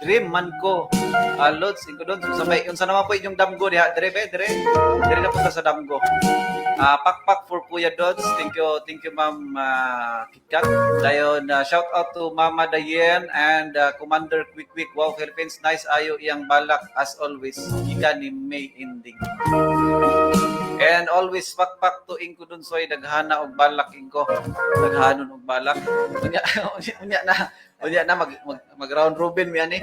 dream man ko. Lods, inko doon. Sa may, unsa naman po inyong damgo diha, dire be, dire. Dire na punta sa damgo. Pakpak for Kuya Dodds. Thank you, Ma'am KitKat. Dayon, shout out to Mama Dayen and Commander Quick Quick. Wow, Philippines, nice ayo iyang balak as always. Gikan ni May Ending. And always pakpak to Ingko Dunsoy, daghana og balak, Ingko. Daghanon og balak. Unya unya na unya na mag, mag, mag round robin mi ani.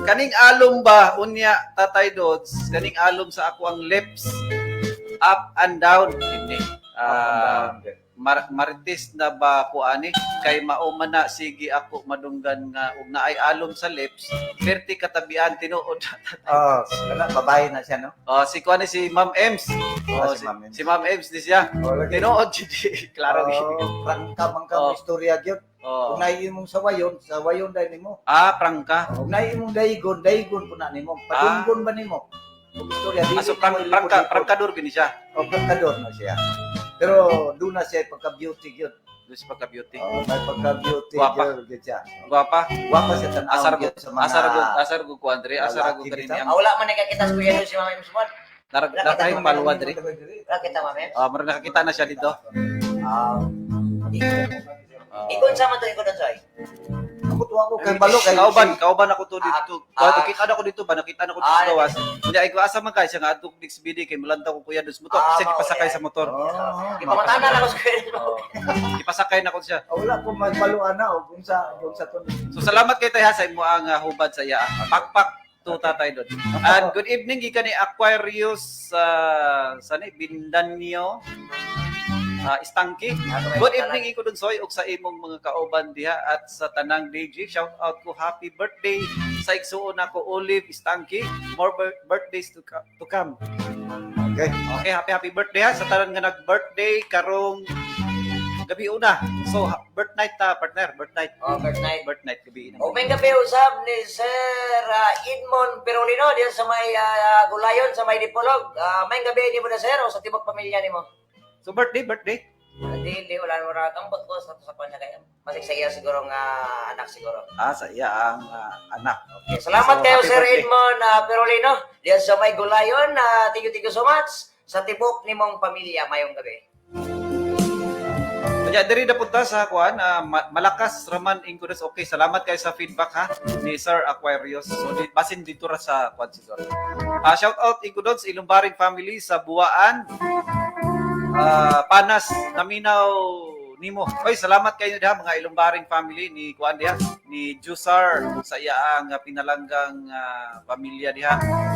Kaning alom ba, unya, Tatay Dodds, kaning alom sa ako ang lips, up and down ini. Marites na ba ko ani kay mao man na, sige ako madunggan nga og naay alom sa lips perti katabian, tinuod. Oh, kana babae na siya, no? Oh, si kuan ni si Ma'am Ems. Ah, Oh, si Ma'am Ems. Si Ma'am Ems di siya. Oh, lagi. Tinuod jud, klaro gid. Oh, prangka man ka Oh. mo istorya gyud. Oh. Kung naay imong sawayon, sawayon dai nimo. Ah, prangka. Kung naay imong daygon, daygon po na nimo. Padunggon ba nimo? Kung istorya dili Ah, so nimo prang, prangka, ilipod-lipod. prangkador gini siya. Oh, prangkador na siya. Pero doon na siya pagka-beauty gyud. Doon siya pagka-beauty. Oh, may pagka-beauty Gwapa. gyud siya. Gwapa. Gwapa siya tan-awon Asar ko gyud sa mga asar ko kuan dre, asar ko lalaki kanini bitaw. ang Ah, wala man nakakita sa Kuya Dodds si Ma'am Ems mon. Narag narag palwa dre. Wala kita, Ma'am Ems. Ah, murag nakakita na siya dito. Ah. Ikaw sa man to, ikaw Dunsoy. Ako tuwa ko kay balo kay Kauban, kauban ako to dito. Ah, Ah, nakita na ko dito ba? Nakita na ko dito Ah, sa gawas. Unya ay asa man kay siya nga adto next BD kay mulantaw ko, Kuya Dodds mo to. Ah, Kasi gipasakay mao, sa motor. Oh, Ipamatana lang ako sa Kuya Dodds. Oh. Ipasakay na ko siya. Ah, wala ko magbalo ana og kung sa to. So salamat kay tay ha sa imo ang hubad sa iya. Pakpak to Tatay Dodds. And good evening gikan ni Aquarius sa ni Bindanyo Istangki. Good evening, Iko Dunsoy, ug sa imong mga kauban diha at sa tanang DJ. Shout out ko, happy birthday sa igsuon nako, Olive Istangki. More birthdays to come. Okay. Okay, happy happy birthday ha sa tanan nga nag-birthday karong gabi una. So birth night ta, partner, birth night. Oh, birth night. Birth night gabi na. O may gabi usab ni Sir Edmond Perolino diyan sa may Gulayon sa may Dipolog. May gabi ni mo na, sir, o sa tibok pamilya nimo. So birthday, birthday. Hindi, hindi, wala mo ra ambot ko sa kanya kay masig sa iya siguro nga anak siguro. Ah, sa iya ang anak. Okay, salamat So, kayo, happy Sir birthday. Edmond Perolino diyan sa may Gulayon. Thank you so much sa tibok nimong pamilya mayong gabi. Kanya diri na punta sa kuan, malakas raman inkudas. Okay, salamat kayo sa feedback ha ni Sir Aquarius. So di, basin dito ra sa kuan siguro. Shout out Inkudods Ilumbaring family sa Buwaan. Panas naminaw nimo. Oy, salamat kayo diha mga Ilumbaring family ni kuan diha ni Jusar sa iya ang pinalanggang pamilya diha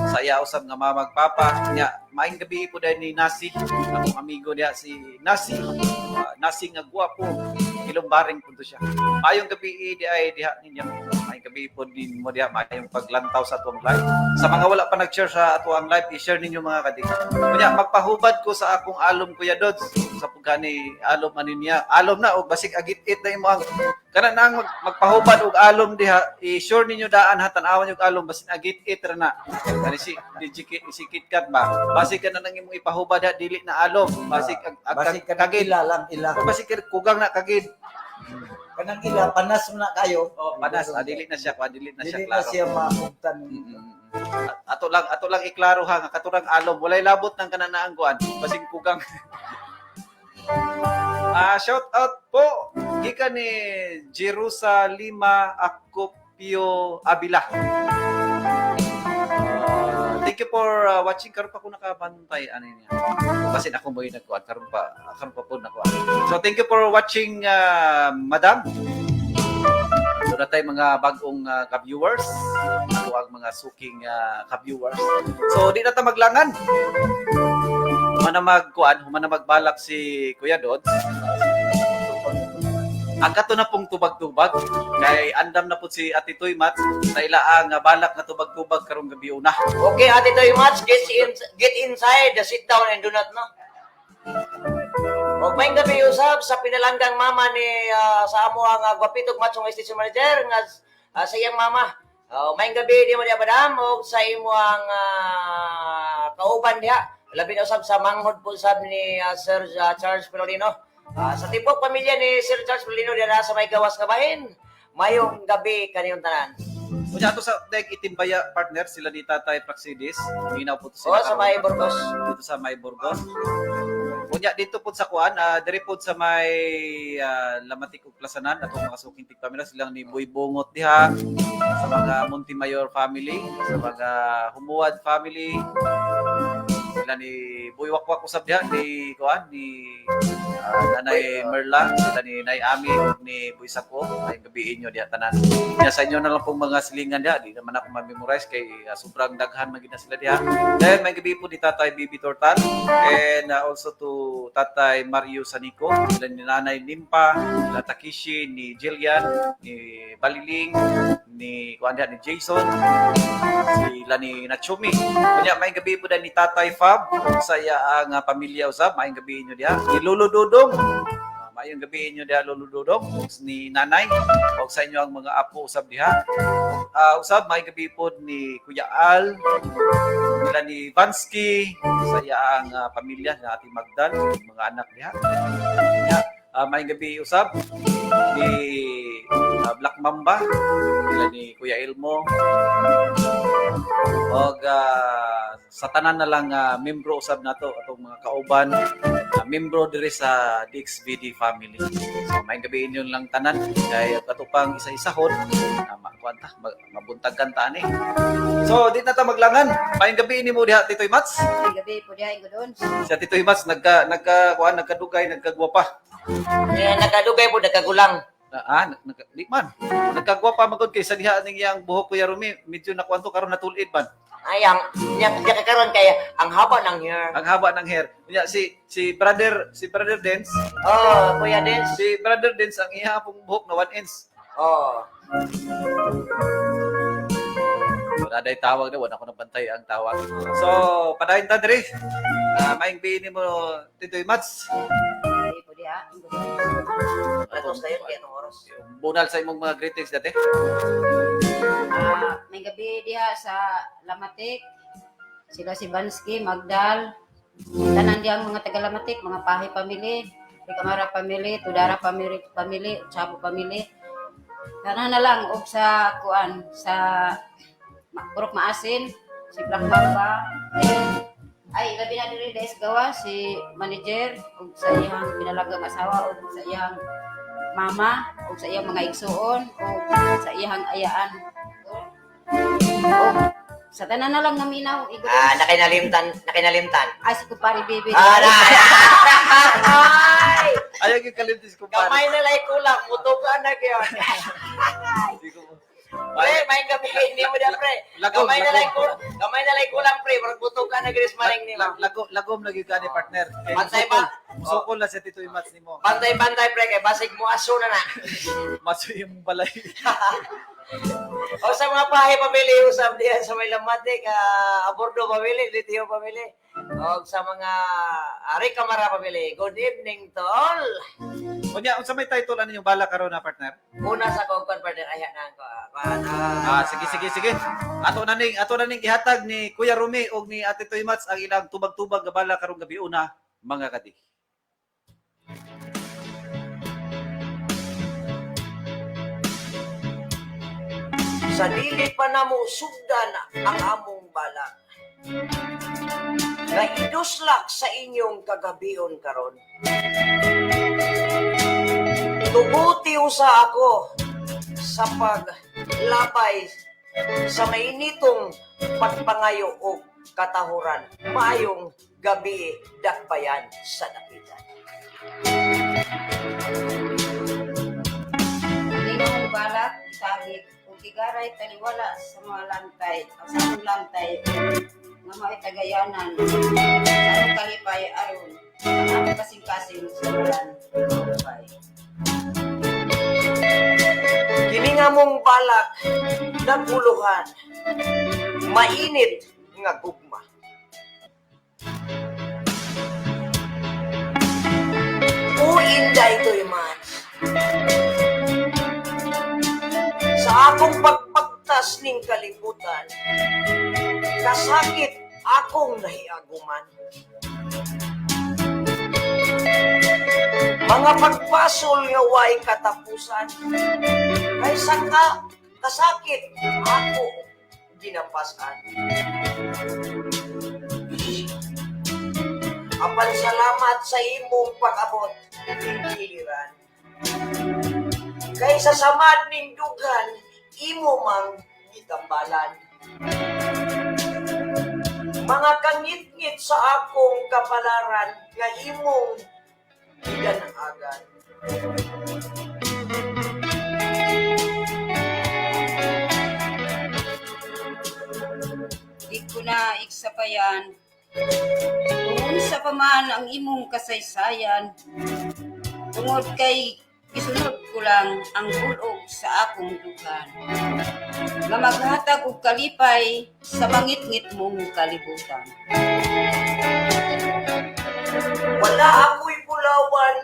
sa iya usab nga mama ug papa nya. Maayong gabi po dahil ni Nasi, akong amigo diha si Nasi. Nasi nga gwapo, Ilumbaring po to siya. Maayong gabi di ay diha ninyo. Maayong gabi po din mo diha, maayong paglantaw sa atuang live. Sa mga wala pa nag-share sa atuang live, i-share ninyo, mga kadik. Kunya magpahubad ko sa akong alom, Kuya Dodds, sa pagkani alom ani niya. Alom na og basig agit-it na imo ang kana na ang magpahubad og alom diha, i-share ninyo daan ha, tan-awan yung alom basin agit-it ra na. Kani si DJ si KitKat ba? Basig kana nang imong ipahubad ha, dili na alom. Basig ag, Basig kanang kagid. ila lang ila. O basig kugang na kagid. Kanang ila panas mo na kayo. Oh, panas. Dili na siya, dili na siya Dili na klaro. siya maugtan. Ato lang iklaro ha nga katurang alom walay labot ng kananaang kuan basig kugang. Shout out po gikan ni Jerusalema Acopio Abila. Thank you for watching. Karon pa ko nakabantay ano niya. Kasi ako mo yung nagkuan karon pa po nakuan. So thank you for watching, madam. So na tayo mga bagong ka-viewers. Ako ang mga suking ka-viewers. So di na ta maglangan. Humana magkuan, humana magbalak si Kuya Dodds. Ang kato na pong tubag-tubag kay andam na po si Ate Toy Mat sa ilaang balak nga tubag-tubag karong gabi una. Okay, Ate Toy Mats, get inside, sit down and do not, no? Og may gabi usab sa pinalanggang mama ni sa amo ang gwapitog matsong station manager nga sa iyang mama. May gabi di mo diha, madam, og sa imo ang kauban diha. Labi na usab sa manghod po sab ni Sir Charles Perolino. Sa tibok pamilya ni Sir Charles Perolino diha sa may gawas nga bahin. Mayong gabi kaniyong tanan. Unya ato sa Deg Itimbaya partner sila ni Tatay Praxidis. Minaw po to Oh, sila sa karon. may Burgos. Dito sa may Burgos. Unya dito po sa kuan, diri po sa may Lamatic ug Plasanan atong mga suking tigpamilya silang ni Boy Bungot diha sa mga Montemayor family, sa mga Humuad family, sila ni Boy Wakwak usab diha ni kuan ni Nanay Merla, sila ni Nay Ami ug ni Boy Sako. Ay gabiin nyo diha tanan. Nya sa inyo na lang pong mga silingan diha, di naman ako ma-memorize kay sobrang daghan man gid na sila diha. Then may gabi po ni Tatay Bibi Tortal and also to Tatay Mario Sanico, sila ni Nanay Nimpa, sila Takishi, ni Jillian, ni Baliling, ni kuan diha ni Jason, sila ni Nachumi. Kunya may gabi po ni Tatay Fab sa iya ang pamilya usab, maayong gabi inyo diha. Ni Lolo Dudong, maayong gabi inyo diha Lolo Dudong, ug ni Nanay, ug sa inyo ang mga apo usab diha. Usab maayong gabi po ni Kuya Al, nila ni Vansky, sa iya ang pamilya na ating Magdal, ug mga anak diha. Kunya, maayong gabi usab ni Black Mamba, nila ni Kuya Elmo, og sa tanan na lang membro usab nato atong mga kauban, membro diri sa DXVD family. So maayong gabi inyo lang tanan kay ato pang isa-isahon makuan ta mabuntag ta ani. So di na ta maglangan. Maayong gabi nimo diha Titoy Mats. May gabi po diha ko doon. Si Titoy Mats nagka nagka kuan nagkadugay nagkagwapa. Nga nakadugay po nagkagulang. Di man. Nagkagwapa magod kay sa diha ning iyang buhok Kuya Rumi, medyo nakuan to karon natulid man. Ay, ang nya nya karon kay ang haba ng hair. Ang haba ng hair. Unya si si brother Dance, Oh, Kuya Dins. si brother Dance ang iya pong buhok na 1 inch. Oh. Wala day tawag na, wala ko nabantay ang tawag. So, padayon ta diri. Maayong biini mo Titoy Mats. Gabi po diha. Ingo doon. Atos na yun kay anong oras. Bunal sa imong mga greetings dati. May gabi diha sa Lamatik. Sila si Bansky, Magdal. Tanan diha ang mga taga Lamatik, mga Pahi family, Rikamara family, Tudara family, family, Chabo family. Tanan na lang og sa kuan sa Purok Maasin, si Black Mamba. Ayun. Ay, labi na diri dahil sa gawa si manager ug sa iyang pinalagang asawa ug sa iyang mama ug sa iyang mga igsuon ug sa iyang ayaan. Ug sa tanan na lang nga minaw igod. Nakinalimtan, nakinalimtan. Ay, si kumpare baby. Ah, na. Ay! Ayaw yung kalimtis ko Gamay na lay kulang, mutugan na gyud. Pre, may gabi hindi mo da pre. Lagom, Gamay na lay lagom. kulang, gamay na lay kulang pre, murag mutugan na gyud maring nimo. Lagom lagi ka ni partner. Kay Pantay ba? Musukol na si Titoy Mats nimo. Pantay-pantay pre kay basig mo aso na na. Maso yung balay. O sa mga pahe pamili usab diyan sa may Lamatic, Abordo pamili, Litio pamili. O sa mga Ari Kamara pamili. Good evening to all. Unya, unsa may title ano yung bala karon na partner? Una sa kong partner ay na ko. Sige sige sige. Ato na ning ihatag ni Kuya Rumi og ni Ate Toy Mats ang ilang tubag-tubag nga bala karong gabi una mga kadi. Sa dili pa namo sugdan ang among balak. Nga iduslak sa inyong kagabion karon. Tuguti usa ako sa paglapay sa mainitong pagpangayo og katahuran. Maayong gabi dakbayan sa dapitan. Ninong balak, isagit, ug gigaray taliwala sa mga lantay, o sa among lantay, nga mao'y tagayanan, sa among kalipay aron, ang among kasing-kasing suluran, kalipay. Kini nga mong balak naguluhan, mainit nga gugma. O inday to'y man. Sa akong pagpagtas ning kalibutan, kasakit akong nahiaguman. Mga pagpasol nga way katapusan, kay saka Kasakit ako ginapasan. Apan salamat sa imong pag-abot ning giliran. Kay sa samad ning dughan, imo mang gitambalan. Mga kangitngit sa akong kapalaran nga imong giganagan. Di ko na iksapayan. Kung unsa pa man ang imong kasaysayan, tungod kay isunod ko lang ang bulog sa akong dughan. Nga maghatag og kalipay sa mangitngit mong kalibutan. Wala ako'y bulawan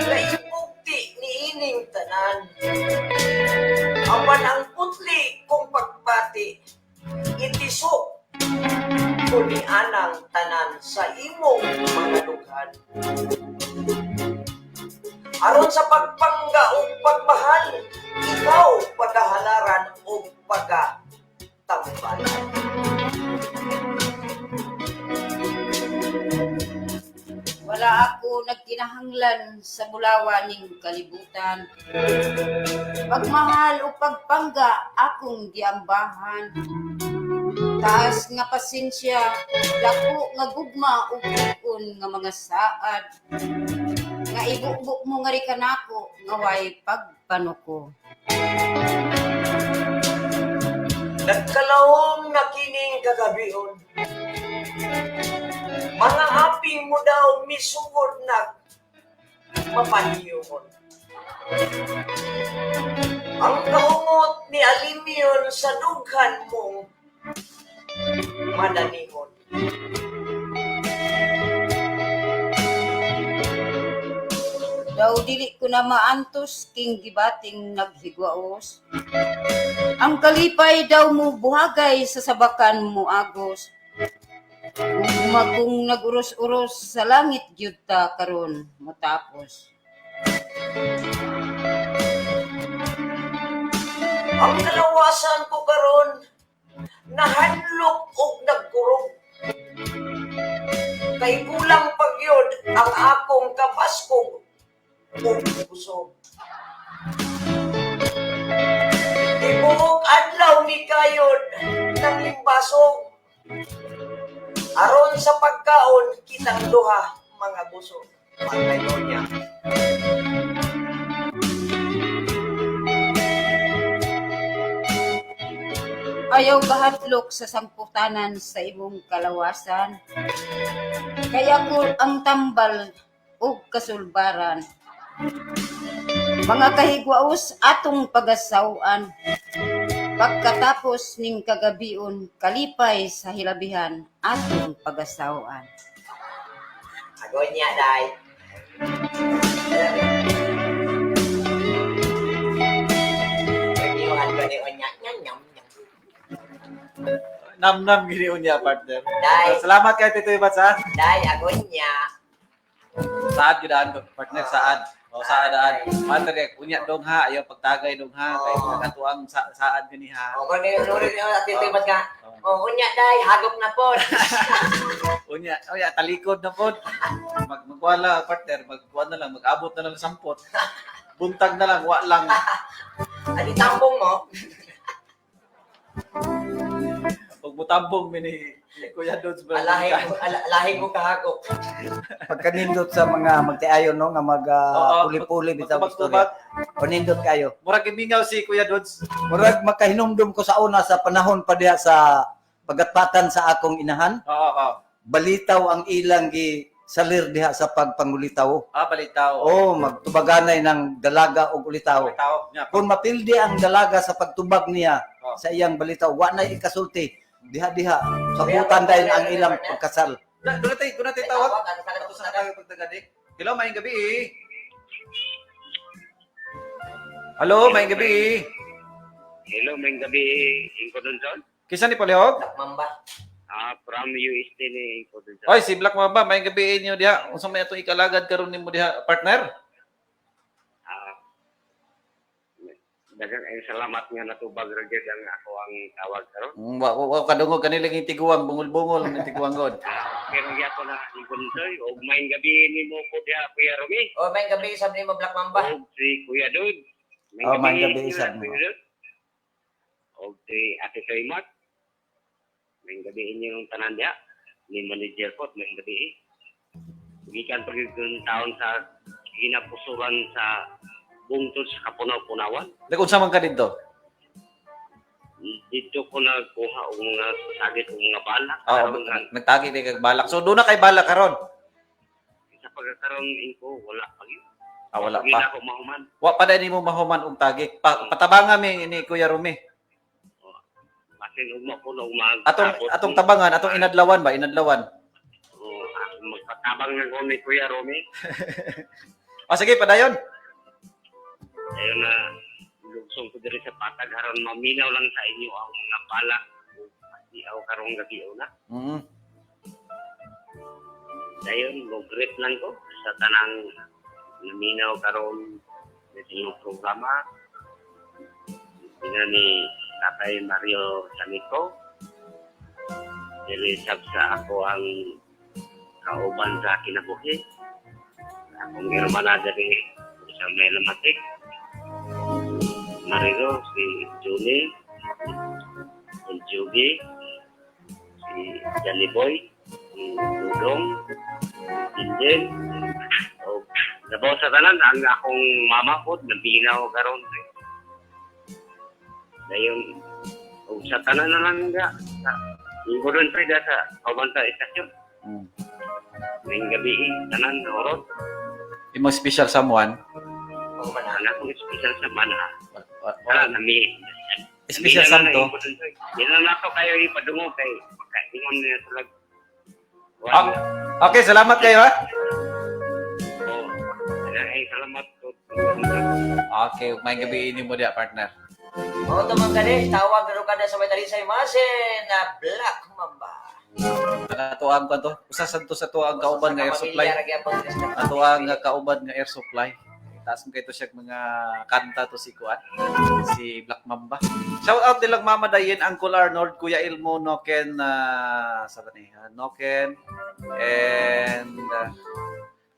na ipugti ni ining tanan. Apan ang putli kong pagbati, itisok ko ni anang tanan sa imong mga dughan. Aron sa pagpangga ug pagmahal, ikaw pagahalaran ug pagatambalan. Wala ako nagkinahanglan sa bulawan ning kalibutan. Pagmahal o pagpangga akong giambahan. Taas nga pasensya, dako nga gugma ug puon nga mga saad. Nga ibubo mo nga ri kanako nga way pagpanuko. Nagkalawom na kining kagabion. Mga aping mo daw misugod na mapahiyumon. Ang kaungot ni Alimion sa dughan mong madanihon. Daw dili ko na maantos king gibating naghigwaos. Ang kalipay daw mo buhagay sa sabakan mo agos. Ugma kung naguros-uros sa langit gyud ta karon matapos. Ang kalawasan ko karon nahanlok og nagkurog. Kay kulang pagyod ang akong kabaskog ug kusog. Tibuok adlaw ni kayod ng limbasog. Aron sa pagkaon kitang duha mga busog. Pantay niya. Ayaw kahatlok sa sangputanan sa imong kalawasan. Kaya ko ang tambal ug kasulbaran. Mga kahigwaos atong pagasawan. Pagkatapos ning kagabion, kalipay sa hilabihan atong pagasawan. Agonya, day. Reviewhan ko ni Onya. Nyam, nyam, nyam. Namnam gini niya, partner. Day. Salamat kay Tito Ibats, ha? Day, agonya. Saad gyud aan, partner, saad. O saad aan. Partner, unya dong ha, ayaw pagtagay dong ha, kay Oo. katuang sa, saad gini ha. O, kung ninunurin niyo, at ito ba't ka? Oo. O, unya, day, hagop na po. Unya, unya talikod na pod. Magwala partner, magkuan na lang, mag-abot na lang ng sampot. Buntag na lang, wa lang. Adi tambong mo. Pagbutambong mi ni Kuya Dodds. Alahin ko, alahin ko kahagop. Pagkanindot sa mga magtiayon no nga mag Oo, puli-puli bitaw magtubag-tubag. istorya. Panindot kayo. Murag gimingaw si Kuya Dodds. Murag makahinumdum ko sa una sa panahon pa diha sa pagatpatan sa akong inahan. Oo, oo. Balitaw ang ilang gi salir diha sa pagpangulitaw. Ah, balitaw. Oh, magtubaganay ng dalaga og ulitaw. Balitaw. Nya. Kung mapildi ang dalaga sa pagtubag niya Oh. sa iyang balitaw, wa na ikasulti diha-diha. Sabutan dahil ang ilang pagkasal. Doon natin tawag. Ano sa Ato sa tawag pagdagadik. Hello, maayong gabi. Eh. Hello, maayong gabi. Eh. Hello, may gabi, Inko Donson. Kinsa ni Palihog? Mamba. Ah, from UST ni Inko Donson. Oy, si Black Mamba, maayong gabi inyo diha. Unsa may atong ikalagad karon nimo diha, partner? Ah, Daghang ay salamat nga natubag ra gyud ang ako ang tawag karon. Wa kadungog kanila ng tiguang bungol-bungol ng tiguang god. Pero gyapon na Gunsoy og maayong gabi nimo po diha, Kuya Romy. O, may gabi sab nimo, Black Mamba. Og si Kuya Dod. Oh, maayong gabi isab Kuya nimo. Dod. Og si Ate Toy Mark. Maayong gabi inyong tanan diha. Ni manager po, maayong gabi. Gikan pa gyud kong taon sa ginapusuran sa bungtod sa Kapunaw-Punawan. Nag-unsa man ka didto? Dito ko nagkuha og mga sagit og mga balak. Oo, Karon nga, nagtagi ni kag balak. So doon na kay balak karon. sa pagkakaroon ko wala pa gyud. Ah, wala Hindi pa. na ako mahuman. Wa pa dai nimo mahuman og tagi. Patabanga mi ni Kuya Rumi. Basin ugma ko na umag. Atong tabangan, atong inadlawan ba? Inadlawan. Oo, magpatabang na ko ni Kuya Romy. O sige, padayon. Ayun na lugsong ko diri sa patag aron maminaw lang sa inyo ang mga balak. Pasiaw karong gabi una. Dayon mo greet lang ko sa tanang naminaw karon sa inyong programa. Sina ni Tatay Mario Sanico. Dili sab sa ako ang kauban sa kinabuhi. Akong hermana diri sa Melamatic. Marilo, si Juni, si Juby, si Johnny Boy, si Dudong, si Jinjin. O, labaw sa tanan, ang akong mama po, nabinaw karon. Dayon, o, sa tanan na lang nga, sa, ko doon sa sa kauban sa istasyon. Ngayong gabi, tanan, orot. Imo special someone. O, man. Ang akong special sa mana. Wala. Wala na mi. Special santo. Yan na ako kayo ipadungo kay makaingon niya talag. Ah, okay, salamat kayo ha. Oh, ay salamat po. Okay, may gabi nimo diha, partner. O, tumang kani, tawag na ka na sa may talisay masin na Black Mamba. Ato ang kanto, usa sad to sa tuang kauban nga air supply. Ato ang kauban nga air supply. Taas mo kay to siya mga kanta to si Kuan, si Black Mamba. Shout out nilang Mama Dayen, Uncle Arnold, Kuya Ilmo, Noken, sa ba ni? Noken, and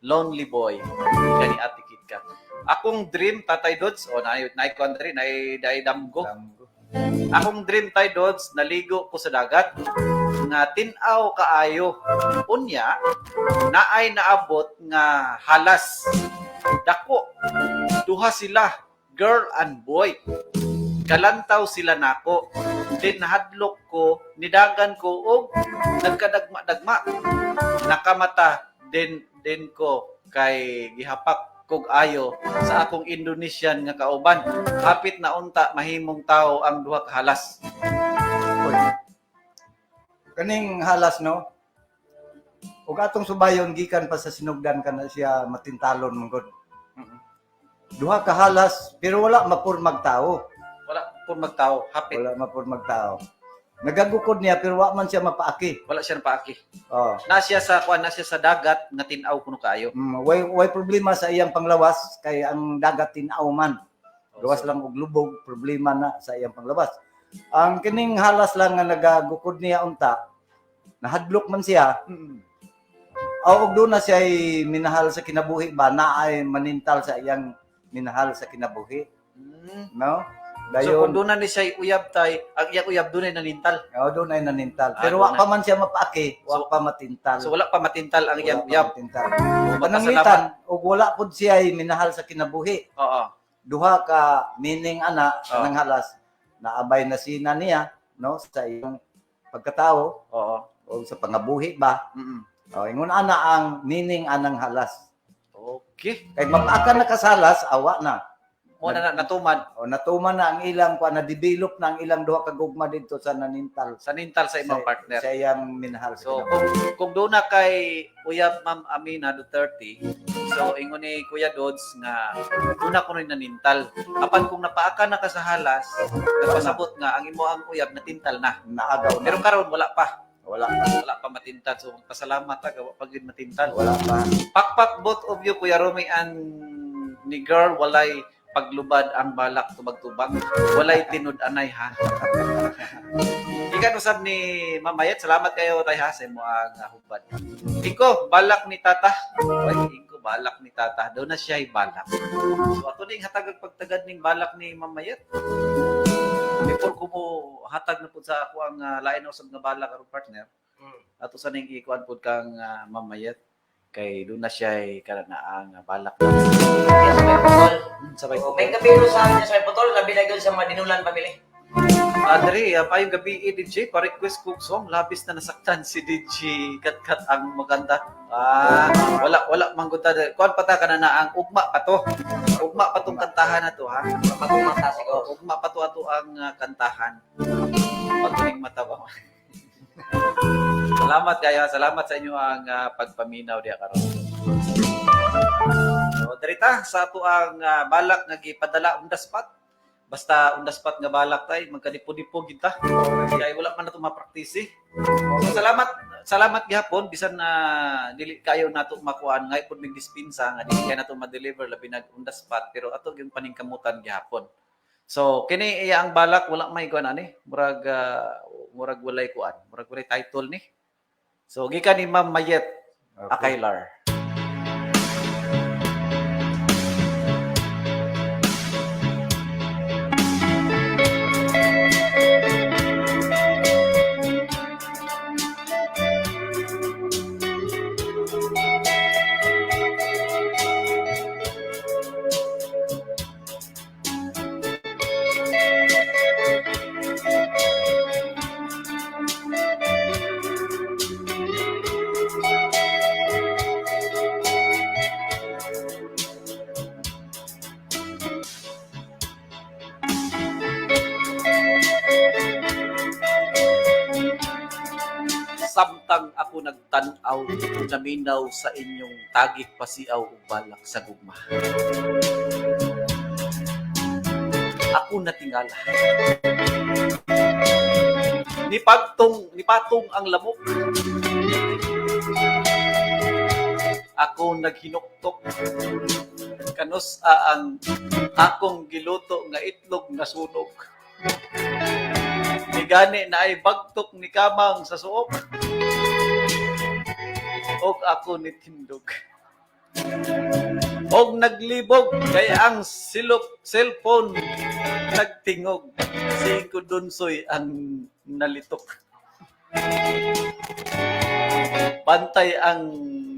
Lonely Boy. Kani Ate Kit Kat. Akong dream, Tatay Dods, o naay naay kuan diri, naay naay damgo. Akong dream, Tay Dods, naligo ko sa dagat nga tin-aw kaayo. Unya, naay naabot nga halas. Dako. Duha sila, girl and boy. Kalantaw sila nako. Din nahadlok ko, nidagan ko og nagkadagma-dagma. Nakamata din din ko kay gihapak kog ayo sa akong Indonesian nga kauban. Hapit na unta mahimong tao ang duha ka halas. Uy. Kaning halas no. Ug atong subayon gikan pa sa sinugdan kana siya matintalon man gud. Duha ka halas pero wala mapurmag tao. Wala pud magtao, hapit. Wala mapurmag tao. Nagagukod niya pero wa man siya mapaaki. Wala siya napaaki. Oh. Na siya sa kuan, na siya sa dagat nga tin-aw kuno kaayo. Way problema sa iyang panglawas kay ang dagat tin-aw man. Gawas lang og lubog, problema na sa iyang panglawas. Ang kining halas lang nga nagagukod niya unta, nahadlok man siya. Aw og doon na siya minahal sa kinabuhi ba na ay manintal sa iyang minahal sa kinabuhi, no? So kung Dayon, doon na ni siya uyab tay, ang iyang uyab doon ay nanintal. oh, doon ay nanintal. Ah, Pero wa doon pa man siya mapaaki, wa So- pa matintal. So wala pa matintal ang iyang Wala pa uyab. matintal. Magpasalamat. Pananglitan, og wala pud siya ay minahal sa kinabuhi. Oo. Duha ka meaning ana Oo. ng halas, naabay na sina niya, no, sa iyong pagkatao Oo. o sa pangabuhi ba. O ingon ana ang meaning anang halas. Okay. Kay mapaaka na kasalas, awa na. Mo na natuman O natuman na ang ilang kuan, na develop na ang ilang duha ka gugma didto sa nanintal sa nintal sa imong partner. sa iyang minahal sa So kinabuhi. kung doon na kay uyab Ma'am Amina Duterte, so ingon ni Kuya Dodds nga doon na kuno'y nanintal. Apan kung napaaka na ka sa halas, nagpasabot nga ang imo ang uyab natintal na. Naagaw na. Pero karon wala pa. Wala pa. Wala pa matintal. So magpasalamat ta gawa pag yun matintal. Wala pa. Pakpak both of you, Kuya Romy and ni girl, walay Paglubad ang balak tubag-tubag. Walay tinud-anay ha. Ikan usab ni Mamayet, salamat kayo tay ha sa imo ang hubad. Iko balak ni Tata. Oy, iko balak ni Tata. Daw na siya balak. So ato ning hatag ang pagtagad ning balak ni Mamayet. Before ko mo hatag na pud sa ako ang lain na usab nga balak aron partner. Ato sa ning ikuan pud kang Mamayet kay doon na siya kanana ang balak. Yes, may putol. Sabay Oh, may gabi ro sa amin sa may putol, labi na gyud sa mga dinulan family. Adre, payong gabi eh, DJ, pa-request kong song, labis na nasaktan si DJ Katkat ang maganda. Ah, wala wala mangguta. Kuan pa ta kana na ang ugma pa to. Ugma pa tong kantahan na to ha. Pagumata siguro. Ugma pa to ato ang kantahan. Pagkuning mata ba? Salamat kayo, salamat sa inyo ang pagpaminaw diya karon. So, dirita sa ato ang balak nga gipadala on the spot. Basta on the spot nga balak tay, magkadipo-dipo gid ta. Kay wala man nato mapraktisi. So salamat salamat gihapon bisan na dili kayo nato makuan ngay pud mig dispensa nga dili kay nato ma-deliver labi nag on the spot pero ato gyud paningkamutan gihapon. So kini iya ang balak wala may kuan ani murag murag walay kuan, murag walay title ni. So gikan ni Ma'am Mayet Akaylar. Samtang ako nagtan-aw, naminaw sa inyong tagik pasiaw ug balak sa gugma. Ako natingala. Nipatong ang lamok. Ako naghinuktok. Kanus ang akong giluto nga itlog na sunog. Nigani na ay bagtok ni kamang sa suok. Og ako ni tindog. Og naglibog kay ang silop cellphone nagtingog. Singko dunsoy ang nalitok. Bantay ang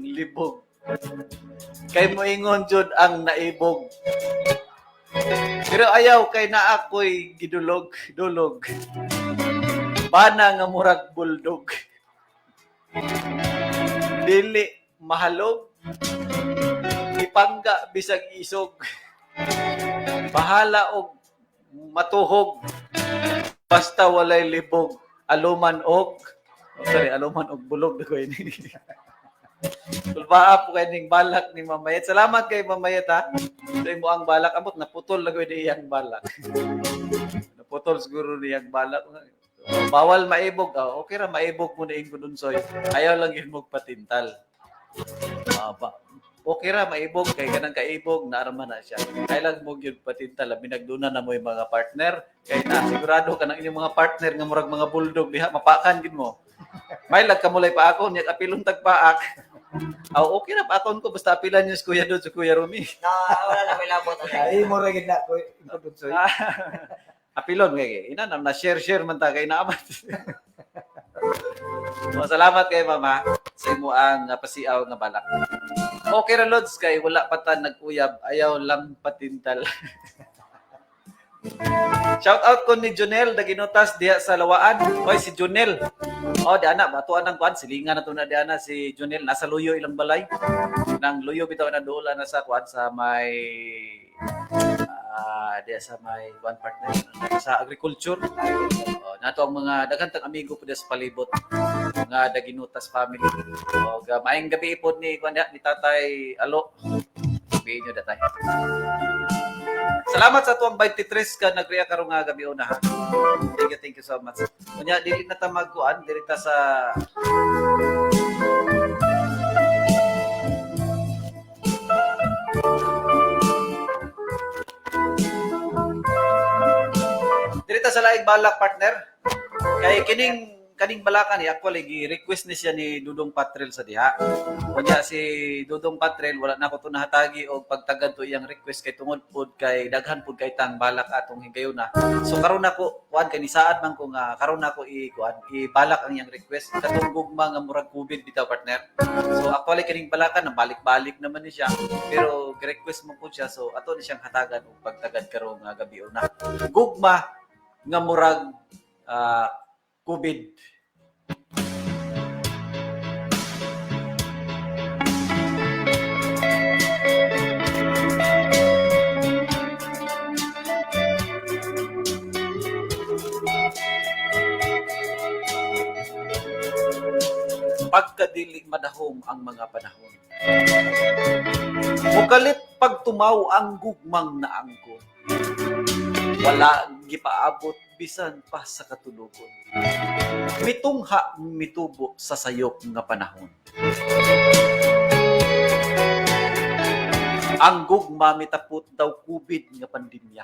libog. Kay moingon jud ang naibog. Pero ayaw kay naa ako'y gidulog, dulog. Bana nga murag bulldog. Dili mahalog. Ipangga bisag isog. Bahala og matuhog. Basta walay libog. Aluman og oh, sorry, aluman og bulog na ko ini. Tulbaa po kay ning balak ni Mamayet. Salamat kay Mamayet ha. Sa imo ang balak amot naputol na ko ini iyang balak. Naputol siguro niyang balak. Bawal maibog. Oh, okay ra maibog mo na ing dunsoy. Ayaw lang yun mo patintal. Pa. Okay ra maibog kay kanang kaibog naarman na siya. Kay lang mo gyud patintal labi nagduna na mo yung mga partner kay na sigurado kanang inyong mga partner nga murag mga bulldog diha mapakan gid mo. May lag kamulay pa ako nya apilon tag paak. Aw okay ra paakon ko basta apilan niyo si Kuya Dod si Kuya Rumi. Na wala na may labot. Ay mo ra gid na ko ingko dunsoy. Apilon kay ina na share share man ta kay naaman. So, salamat kay mama sa imo ang pasiaw nga balak. Okay ra Lods kay wala pa ta nag-uyab, ayaw lang patintal. Shout out ko ni Junel Daginutas diha sa Lawaan. Oy si Junel. Oh di ana batuan ng kuan silingan na to na di ana si Junel nasa luyo ilang balay. Nang luyo bitaw na dola na sa kuan sa may diha sa may kuan partner sa agriculture. Oh, nato ang mga daghan tang amigo po sa palibot mga Daginutas family. Og maayong gabi pod ni kuan diha ni Tatay Alo. Gabi nyo datay. Salamat sa tuwang 23 ka nagriya karong nga gabi una ha. Thank you so much. Unya dili na ta magkuan dili ta sa laing balak, partner. Kay kining kaning balaka ni actually gi-request ni siya ni Dudong Patrel sa diha. Unya si Dudong Patrel wala na ko to nahatagi og pagtagad to iyang request kay tungod pod kay daghan pod kay tang balak atong higayuna. So karon nako kuan kay nisaad man ko nga karon nako i kuan ibalak ang iyang request katong gugma nga murag COVID bitaw, partner. So actually kining balaka na balik-balik naman ni siya, pero gi-request mo po siya, so ato ni siyang hatagan og pagtagad karong nga gabi una. Gugma nga murag COVID. Pagkadili madahom ang mga panahon. Mukalit pagtumaw ang gugmang naangko. Wala gipaabot bisan pa sa katulogon. Mitungha mitubo sa sayop nga panahon. Ang gugma mitapot daw kubid nga pandemya.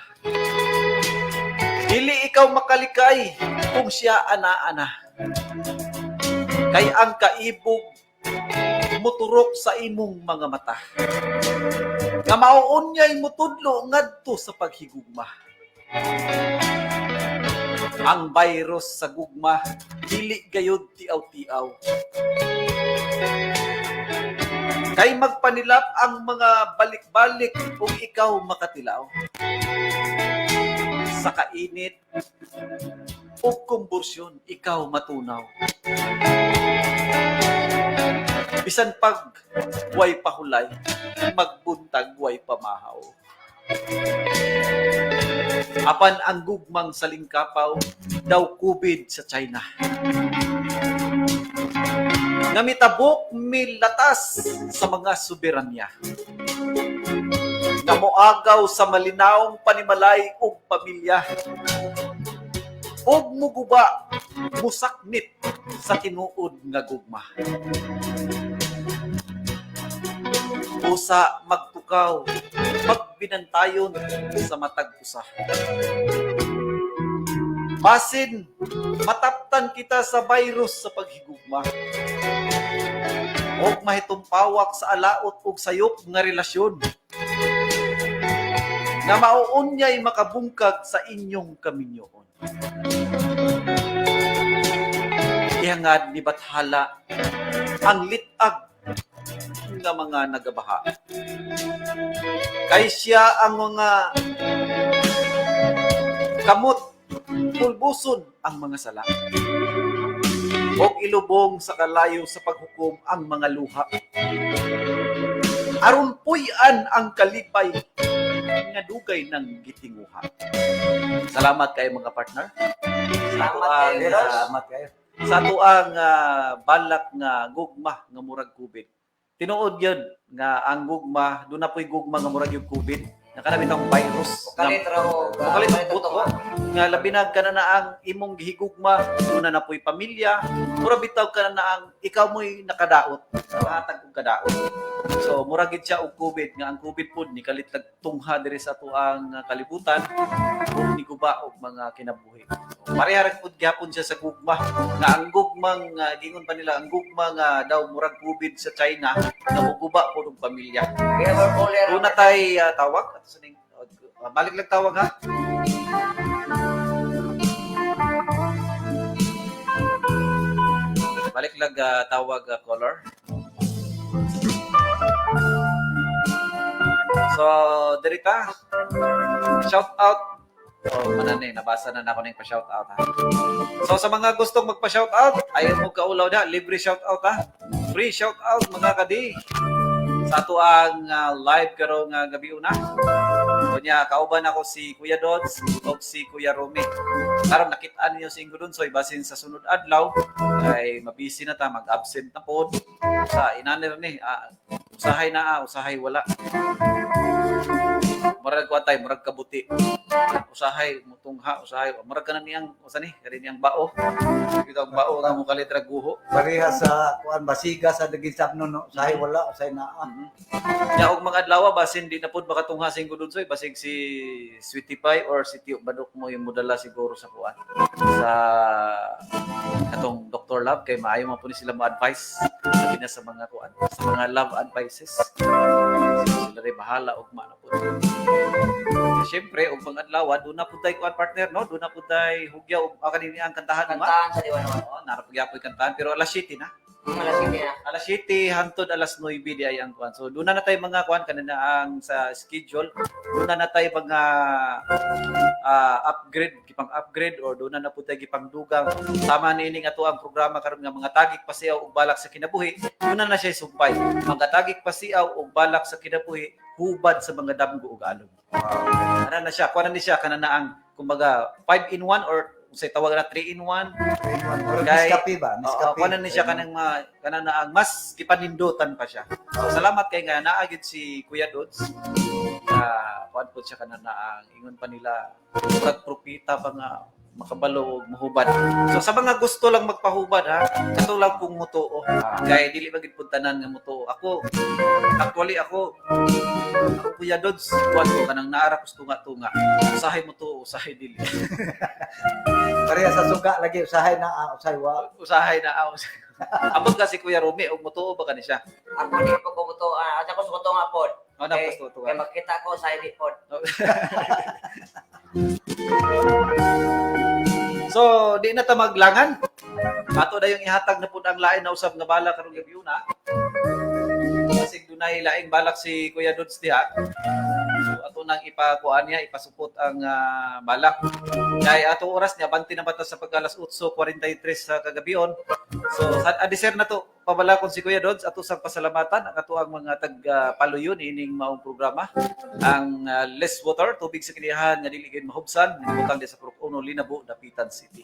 Dili ikaw makalikay kung siya ana-ana. Kay ang kaibog muturok sa imong mga mata. Nga mauunyay mutudlo ngadto sa paghigugma. Ang virus sa gugma dili gayud tiaw-tiaw. Kay magpanilap ang mga balik-balik ug ikaw makatilaw. Sa kainit ug kombursyon ikaw matunaw. Bisan pag way pahulay, magbuntag way pamahaw. Apan ang gugmang salingkapaw daw kubid sa China. Nga mitabok milatas sa mga soberanya. Nga moagaw sa malinawong panimalay ug pamilya. Ug muguba, musaknit sa tinuod nga gugma. Usa magtukaw, magbinantayon sa matag usa. Basin, mataptan kita sa virus sa paghigugma. Og mahitumpawak sa alaot ug sayop nga relasyon. Nga mauunyay makabungkag sa inyong kaminyoon. Ihangad ni Bathala ang litag nga mga nagabaha. Kay siya ang mga kamot, pulbuson ang mga sala. Og ilubong sa kalayo sa paghukom ang mga luha. Aron puy-an ang kalipay nga dugay ng gitinguha. Salamat kayo mga partner. Salamat kayo, Ross. Salamat kayo. Sa atuang balak nga gugma nga murag COVID. Tinuod yun nga ang gugma, doon na po'y gugma nga murag yung COVID. Nga kana bitong virus. Kalit raw. Mukalit ang buto. Nga labi na ka na na ang imong gihigugma, doon na na po'y pamilya, mura bitaw ka na na ang ikaw mo'y nakadaot, nakatag og kadaot. So mura gid siya og COVID nga ang COVID pod ni kalit tungha diri sa atuang kalibutan ug niguba og mga kinabuhi. So, pareha ra pud gihapon siya sa gugma nga ang gugmang gingon pa nila ang gugma nga daw murag COVID sa China nga muguba pod og pamilya. Doon na tay tawag ato sa ning balik lang tawag ha. Balik lang tawag caller. So, dirita. Shout out. Oh, manani, nabasa na nako ning pa-shout out ha. So sa mga gustong magpa-shout out, ayaw mo kaulaw na, libre shout out ha. Free shout out mga kadi. Sa ato ang live karong gabi una. Kunya kauban ako si Kuya Dods ug si Kuya Romy. Karon nakit-an niyo si Ingo Dunsoy basin sa sunod adlaw kay mabisi na ta, mag-absent na pod. Sa inaner ni usahay na usahay wala. Murag kuan tay, murag kabuti. Usahay mutungha, usahay murag kanan niyang usa ni, kani niyang bao. Ito ang bao nga mo kalit ra guho. Pareha sa kuan basiga sa daging sabno no, usahay wala, usahay naa. Nya og mga adlaw basin di na pud makatungha sing gududsoy, basig si Sweetie Pie or si Tio Badok mo yung modala siguro sa kuan sa atong Dr. Love kay maayo man po ni sila mo-advise labi na sa mga kuan, sa mga love advices. So, sila rin bahala ugma na po. Siyempre, og mga adlaw, doon na po tayo kuan partner, no? Doon na po tayo hugyaw og kanini ang kantahan ugma. Kantahan sa Diwanawan. Oo, nara po gyapoy kantahan pero alas 7 na. Alas 7 na. Alas 7 hantod alas 9 di ay ang kuan. So doon na tayo mga kuan kanina ang sa schedule. Doon na tayo mga upgrade, gipang upgrade or doon na po tayo gipang dugang. Tama niining ato ang programa karon nga mga tagik pasiaw ug balak sa kinabuhi. Doon na siya sumpay. Mga tagik pasiaw ug balak sa kinabuhi hubad sa mga damgo ug alon. Ana na siya, kuan na ni siya kanana ang kumbaga 5 in 1 or unsay tawag na 3 in 1. Murag Kay- Nescafe ba? Oo, Nescafe. kuan na ni siya kanang ma, kanang na ang mas gipanindutan pa siya. So, salamat kay nga naa gyud si Kuya Dods. Kuan po siya kanang na ang ingon pa nila murag propita pa nga makabalo og mohubad. So sa mga gusto lang magpahubad ha, kato lang kung mutuo. Kay dili man gid pud tanan nga mutuo. Ako actually ako ako Kuya Dods, kuan ko kanang naara ko sa tunga-tunga. Usahay mutuo, usahay dili. Pareha sa suga lagi usahay naa, usahay wa. Usahay na ah, usahay. Abot ka si Kuya Rumi og mutuo ba kani siya? Ako di po ko muto, ako sa kuto nga pod. Oh, na Kay- gusto Kay makita ko sa ID pod. So, di na ta maglangan. Ato na yung ihatag na pud ang lain na usab nga balak karong gabi una. Kasi dunay laing balak si Kuya Dudes diha. So, ato nang ipakuan niya, ipasupot ang balak. Kay ato oras niya abante na bata sa pagka alas 8:43 sa kagabion. So, sa adiser na to pabalakon si Kuya Dodds ato sang pasalamatan ang ato ang mga tag paluyon ining maong programa ang less water tubig sa kinihan nga dili gid mahubsan nibutang di sa Purok Uno, Linabo, Dapitan City.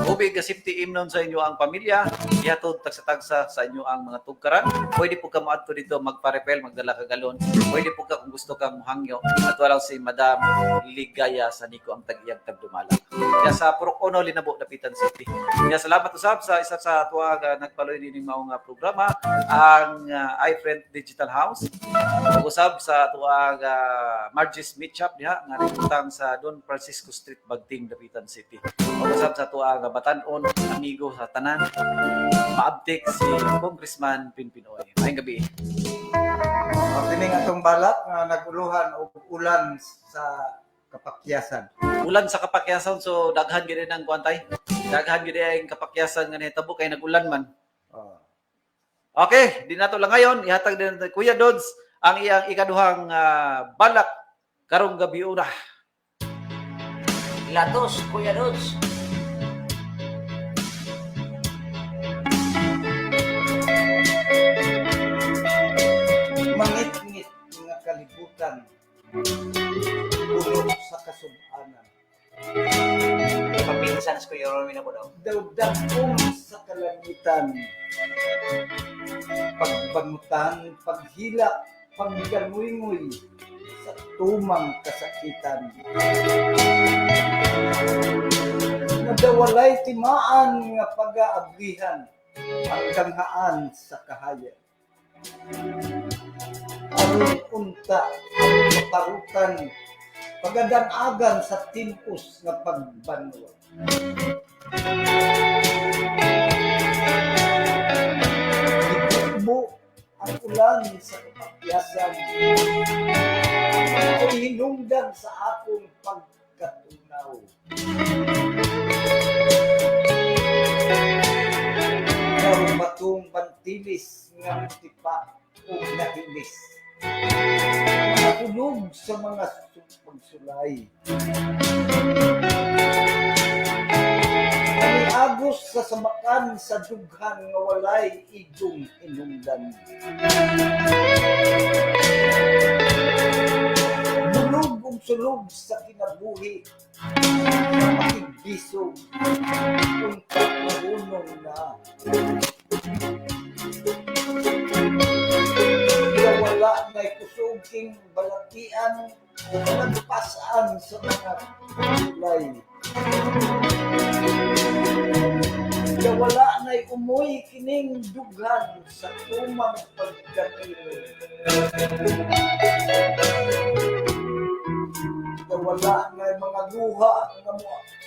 Tubig nga safety imnon sa inyo ang pamilya, ihatod tagsa-tagsa sa inyo ang mga tugkaran. Pwede po ka moadto dito magpa-refill, magdala ka galon. Pwede po ka kung gusto kang mohangyo at walang si Madam Ligaya Sanico ang tag-iyag tagdumala. Kaya sa Purok Uno, Linabo, Dapitan City. Kaya salamat usab sa isa sa tuwa nga nagpaloy nining maong programa ang iFriend Digital House. Ug usab sa tuwa Margie's Meat Shop diha nga nagutang sa Don Francisco Street, Bagting, Dapitan City. Ug usab sa tuwa nga batan-on amigo sa tanan maabtik si Congressman Pinpinoy. Maayong gabi. Ang kining atong balak nga naguluhan og ulan sa kapakyasan. Ulan sa kapakyasan so daghan gyud ang kuan tay. Daghan gyud ang kapakyasan nga nahitabo kay nagulan man. Oh. Okay, di nato lang ngayon ihatag din natin Kuya Dodds ang iyang ikaduhang balak karong gabi una. Latos, Kuya Dudes. Mangit-ngit nga kalibutan puno sa kasub-anan. Papinsan sa Kuya Romy na po daw. Dawdagom sa kalangitan. Pagbangutan, paghilak, pagganguyngoy sa tumang kasakitan. Nadawalay timaan nga pag-aablihan ang kanghaan sa kahaya. Aron unta ang kaparutan, pagadanagan sa timpos nga pagbanwa. Gibukbo ang ulan sa kapakyasan. Ako'y hinungdan sa akong pagkatunaw. Daw batong bantilis nga tipa o nahilis. Matulog sa mga pagsulay. Agos sa samakan sa dughan nga walay igong hinungdan. Bulog ug sulog sa kinabuhi, makigbisog, unta mahunong na. Kaya wala na'y kusog king balatian nagpasaan sa mga tulay. Wala na'y umoy kining dughan sa tumang pagkatilo. Wala na'y mga luha nga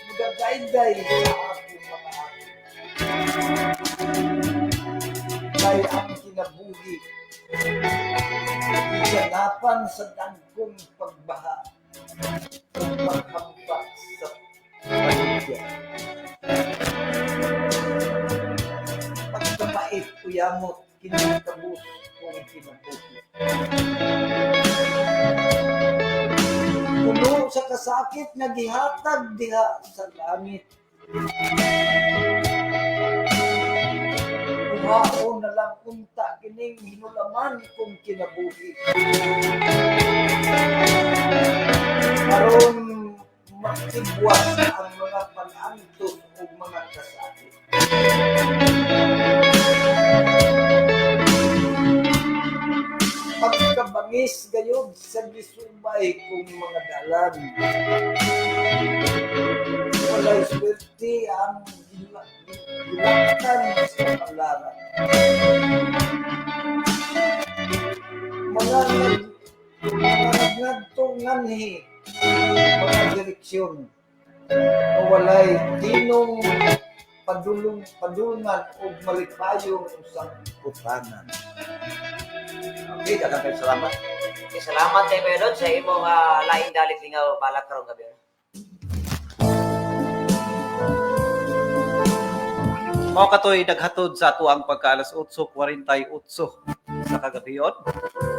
mudagayday sa akong mga aki. Kay ang kinabuhi ganapan sa dagkong pagbaha o paghampa sa paligya. Pagkapait uyamot kining kabus kong kinabuhi. Puno sa kasakit nga gihatag diha sa langit. Kuhaon na lang unta kining hinulaman kong kinabuhi. Aron makibwas ang mga pag-antos ug mga kasakit. Pagkabangis gayod sa gisubay kong mga dalan. Walay swerte ang gilaktan sa kapalaran. Mga nagngagtong nganhi, mga direksyon, nga walay tinong padulungan o malipayong usang putanan. Okay, daghang kaayo salamat. Okay, salamat kay Kuya Dodge sa imong laing dalit lingaw balak karong gabi. Mao katoy naghatod sa ato ang pagka alas 8:48 sa kagabion.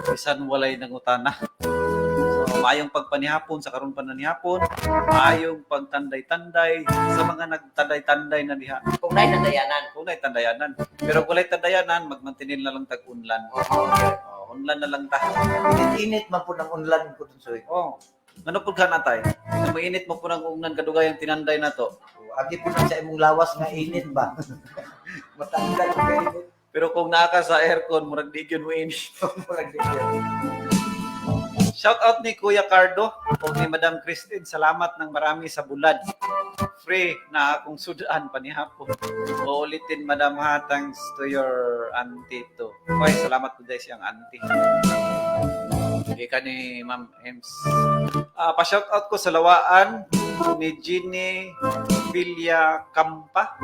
Bisan walay nangutana. So, maayong pagpanihapon sa karon pa na nihapon, maayong pagtanday-tanday sa mga nagtanday-tanday na diha. Kung naay tandayanan. Kung naay tandayanan. Pero kung walay tandayanan, magmantinil na lang tag unlan. Oh, unlan na lang ta. Init-init man po ng unlan ko dun, Soy. Oh. Ano pud ka natay? Kung mainit mo po ng ungnan kadugayang tinanday na to. Agi po na sa imong lawas nga init ba? Matanggal ka init. Pero kung naa ka sa aircon, murag di gyud mo init. Murag di gyud. Shout out ni Kuya Cardo o ni Madam Christine. Salamat ng marami sa bulad. Free na akong sudan panihapon. O ulitin, Madam ha, thanks to your auntie to. Oy, salamat po dahil siyang auntie. Sige ka ni Ma'am Ems. Pa-shout out ko sa lawaan ni Ginny Villa Campa,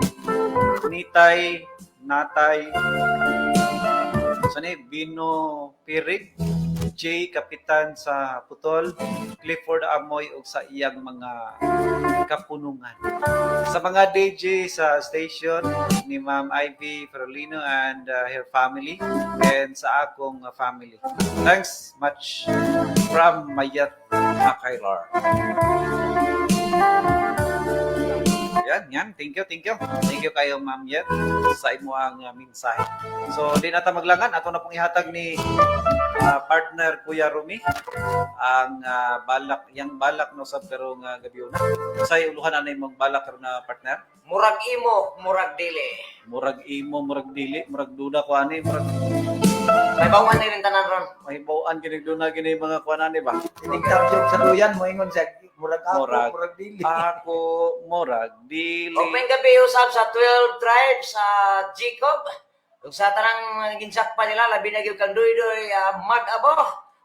Nitay, Natay, sa ni Bino Pirig, J. Kapitan sa Putol, Clifford Amoy ug sa iyang mga kapunungan. Sa mga DJ sa station ni Ma'am Ivy Ferolino and her family and sa akong family. Thanks much from Mayat Makailar. Yan, yan. Thank you, thank you. Thank you kayo, Ma'am Yet, sa imo ang mensahe. So, di na ta maglangan. Ato na pong ihatag ni partner Kuya Rumi ang balak, yang balak no sa karong gabi una. Say uluhan ana imong balak karon na partner? Murag imo, murag dili. Murag imo, murag dili, murag duda ko ani, murag May bawan na rin tanan ron. May bawaan gini duna gini mga kuan ani ba? Tinigtap sa duyan mo ingon siya murag ako, Murag. murag dili. Ako murag dili. Open gabi usab sa 12 tribes sa Jacob. Ug sa tanang ginsakpa nila labi na gyud kang duy-duy mag-abo.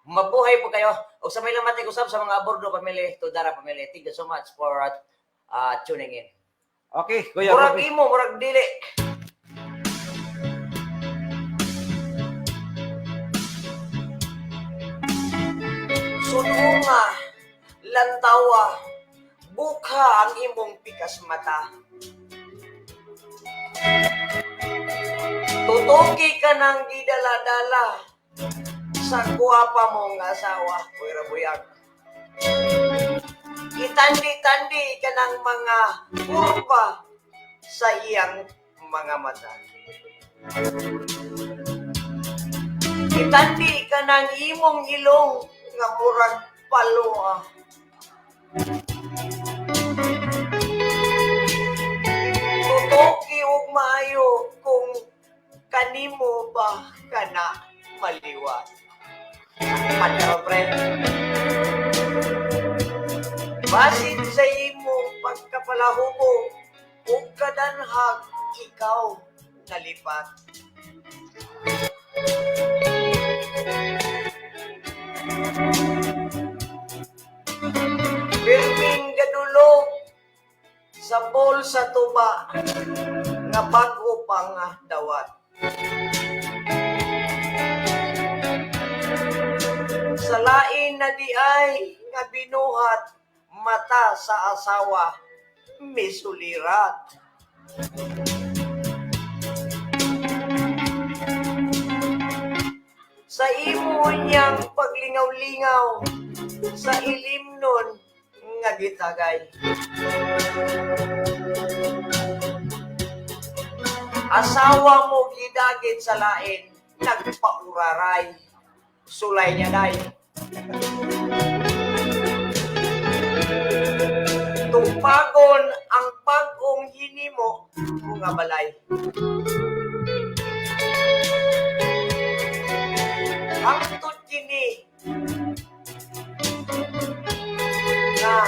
Mabuhay po kayo. Ug sa may lamatik usab sa mga abordo family, Tudara family. Thank you so much for tuning in. Okay, Kuya Murag Rumi. imo, murag dili. Sununga, lantawa, buka ang imong pikas mata. Tutuki ka ng gidala-dala sa guwapa mong asawa, Kuya Rabuyag. Itandi-tandi ka ng mga kurba sa iyang mga mata. Itandi ka ng imong ilong nga murag paloa. Tutuki og maayo kung kanimo ba kana maliwat. Pan karon, pre. Basin sa imong pagkapalahubog ug kadanhag ikaw nalipat. Pirming gadulog sa bol sa tuba nga bag-o pa nga dawat. Sa lain na di ay nga binuhat mata sa asawa misulirat. Sa imo niyang paglingaw-lingaw sa ilim nun nga gitagay. Asawa mo gidagit sa lain, nagpauraray. Sulay niya day. Tupagon ang pag-ong hinimo mga balay. Hangtod kini nga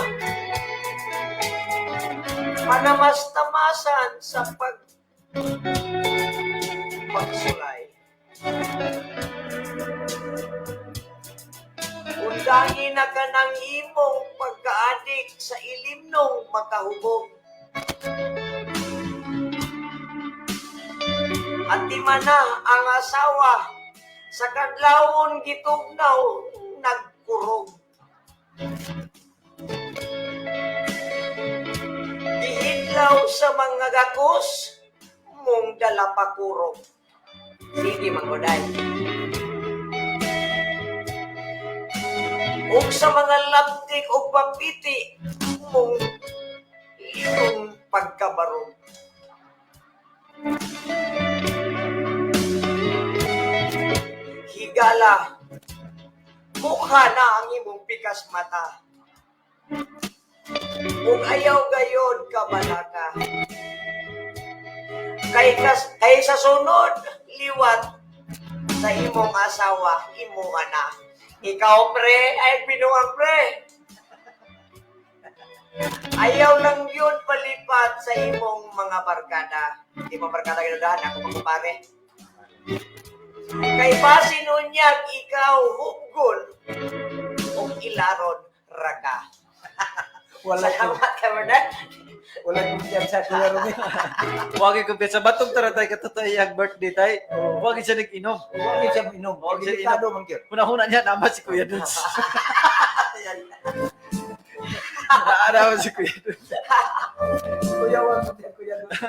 panamastamasan sa pagsulay. Undangi na ka ng imong pagkaadik sa ilimnong makahubog. At di man na ang asawa sa kadlawon gitugnaw nagkurog. Gihidlaw sa mga gakos mong dalapakurog. Sige, Mang Oday. Ug sa mga labtik o papiti mong imong pagkabarog. Higala, mukha na ang imong pikas mata. Ug ayaw gayod kabalaka. Kay sa sunod, liwat sa imong asawa, imuha na. Ikaw, pre, ay pinuang pre. Ayaw lang yun palipat sa imong mga barkada. Di mo barkada ginudahan, ako magkumpare. Kay basin unyag ikaw hubgon ug ilaron raka. Wala Salamat ka, Bernard. Wala kumpiyansa, Kuya Rumi. Wag yung kumpiyansa. Batong tara tayo katotoo iyang birthday tay. Wag siya nag-inom. Wag siya inom. Wag siya Delikado man gyud. Una-una niya nama si Kuya Dudes. Naama si Kuya Dudes. Kuya, wag mo Kuya Dudes.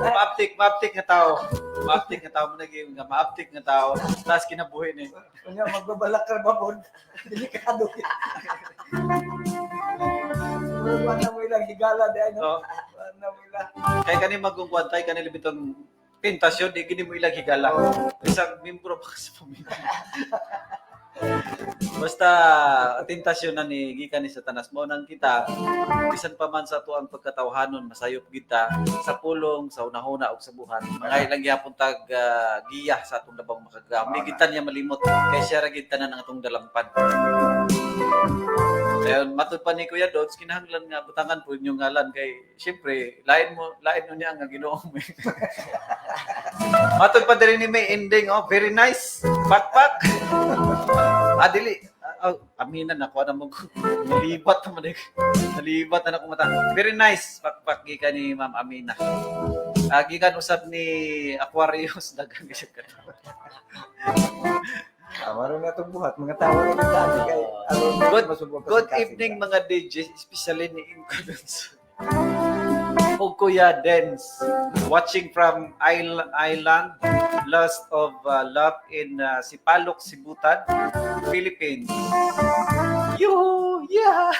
Maaptik, maaptik nga tao. Maaptik nga tao mo naging nga maaptik nga tao. Tapos kinabuhi ni. Kunya magbabalak ka ba pod? Delikado gyud. Wala na mo ilang higala di ay no. No? Wala na mo ilang. Kay kani magungkwan tay kani libitong tentasyon di gini mo ilang higala. Isang membro pa sa pamilya. Basta tentasyon na ni gikan ni Satanas mo nang kita bisan pa man sa tuang pagkatawhanon masayop kita sa pulong sa unahuna ug sa buhat mga ilang gyapon tag giya sa atong labang makagam di kita niya malimot kay siya ra gid tanan ang atong dalampan. Ayun, matud pa ni Kuya Dods, kinahanglan nga butangan po inyong ngalan kay syempre lain mo lain mo niya nga Ginoo mo. Matud pa diri ni may ending oh, very nice. Pakpak. Adili. Oh, aminan ako na mo nalibat naman eh. Nalibat na ako mata. Very nice pakpak gikan ni Ma'am Amina. Gikan usab ni Aquarius daghang siya ka. Maron na itong buhat, mga tao na dami kay aron Good, good evening mga DJs, especially ni Inco Dons. O Kuya Dens, watching from Island, Lust of Love in Sipalok, Sibutan, Philippines. Yuhu! Yeah!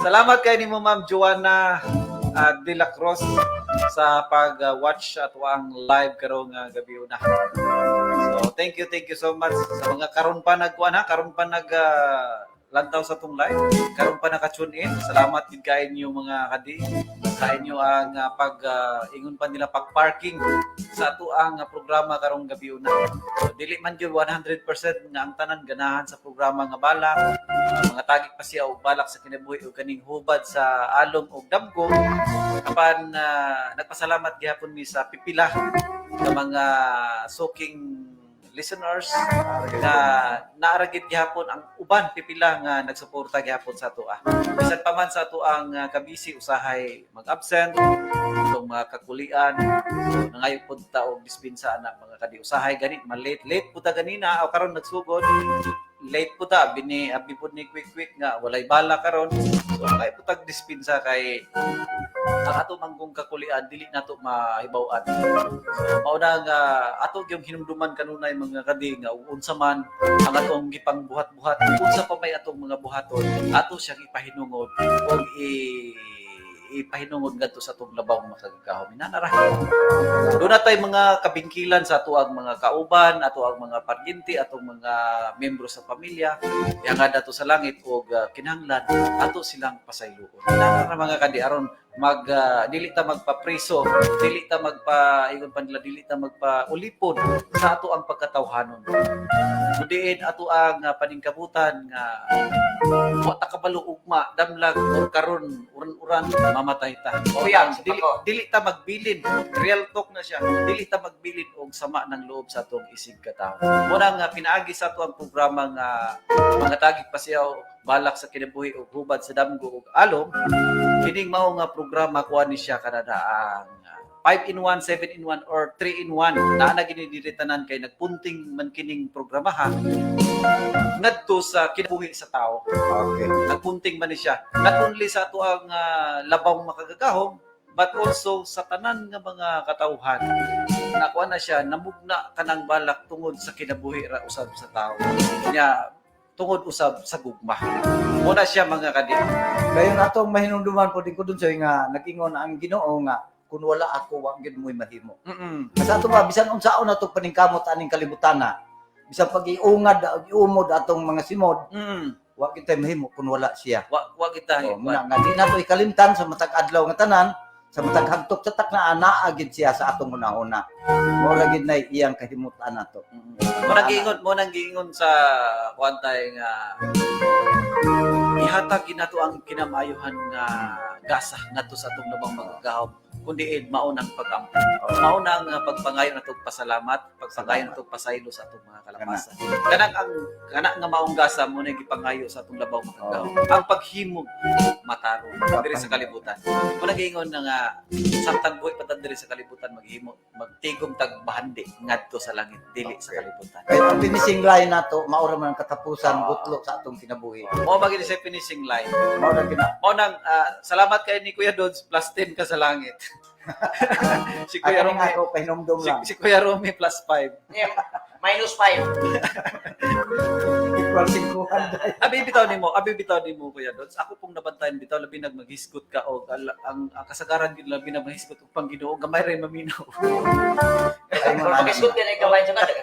Salamat kay nimo Ma'am Joanna De La Cruz sa pag-watch at ang live karong gabi una. So, thank you so much sa mga karon pa nagkuan ha, karon pa nag lantaw sa tong live, karon pa naka-tune in. Salamat gid kay inyo mga kadi. Sa inyo ang pag ingon pa nila pag-parking sa ato ang programa karong gabi una. So, dili man gyud 100% nga ang tanan ganahan sa programa nga balak. Mga tagik pa siya og balak sa kinabuhi og kaning hubad sa alom og damgo. Apan nagpasalamat gihapon mi sa pipila nga mga suking listeners na naaragid gihapon ang uban pipila nga nagsuporta gihapon sa atoa. Bisan pa man sa ato ang kabisi usahay mag-absent itong mga kakulian. So nangayo pud ta og dispensa ana mga kadi usahay gani ma-late late pud ta ganina o karon nagsugod late pud ta bini abi pud ni quick quick nga walay bala karon. So nangayo pud tag dispensa kay ang ato manggong kakulian dili nato mahibaw-an. So mao na nga ato gyung hinumduman kanunay mga kadi nga ug unsa man ang atong gipangbuhat-buhat, unsa pa may atong mga buhaton, ato siyang ipahinungod og ipahinungod ngadto sa atong labaw makagagahom. Inana ra. Doon na tay mga kabingkilan sa ato ang mga kauban, ato ang mga paryente, atong mga membro sa pamilya. Ihangad ato sa langit og kinahanglan ato silang pasayloon. Inana ra mga kadi aron mag dili ta magpapreso, dili ta magpa ingon pa nila dili ta magpa ulipon sa ato ang pagkatawhanon. Kudiin ato ang paningkabutan nga wa ta kabalo ugma damlag or karon uran-uran mamatay ta. Kuya, Dili, ako. dili ta magbilin, real talk na siya. Dili ta magbilin og sama ng loob sa atong isig katawo. Muna nga pinaagi sa ato ang programa nga mga tagig pa siya og balak sa kinabuhi og hubad sa damgo og alom. Kining mao nga programa kuan ni siya kanada ang 5 in 1, 7 in 1 or 3 in 1. Naa na gini diri tanan kay nagpunting man kining programa ha ngadto sa kinabuhi sa tao. Okay. Nagpunting man ni siya. Not only sa ato ang labang makagagahom, but also sa tanan nga mga katawhan. Nakuha na siya, namugna kanang balak tungod sa kinabuhi ra usab sa tao. Nya tungod usab sa gugma. Muna siya mga kadi. Kayo na atong mahinumduman po din ko dun sa nga nag-ingon ang Ginoo nga kun wala ako wa gyud mo'y mahimo. Sa ato ba bisan unsaon ato paningkamot aning kalibutan na. Bisan pag iungad iumod atong mga simod, wa gyud tay mahimo kun wala siya. Wa kita. O, muna nga di nato ikalimtan sa matag adlaw nga tanan, sa matag hagtok sa taknaan naa gid siya sa atong hunahuna. Mao ra gid nay iyang kahimutan nato. Mo nang giingon sa kuan tay nga ihatag ginato ang kinamayuhan nga gasa ngadto sa atong labang magagahom kundi mao nang pag-ampo. Mao nang pagpangayo natong pasalamat, pagpangayo natong pasaylo sa atong mga kalapasan. Kanang ang kana nga maong gasa mo na gipangayo sa atong labaw makagahom. Ang paghimog matarong diri sa kalibutan. Mo nang giingon na nga samtang buhi pa ta diri sa kalibutan maghimo magtigom tag bahandi ngadto sa langit dili sa kalibutan. Kaya ang finishing line nato mao ra man ang katapusan gutlo sa atong kinabuhi. Mao ba gini sa finishing line? Mao ra gina. Mao nang salamat kay ni Kuya Dodds plus 10 ka sa langit. Si Kuya Ay, Romy, ako pahinumdum si, lang. si Kuya Romy plus 5. Yeah, minus 5. Equal 500. Abi bitaw nimo Kuya Dodds. Ako pong nabantayan bitaw labi nag maghisgot ka og ang kasagaran gid labi na maghisgot og pangginoo gamay ra maminaw. Ay, Pero pag-isgot ka na ikaw,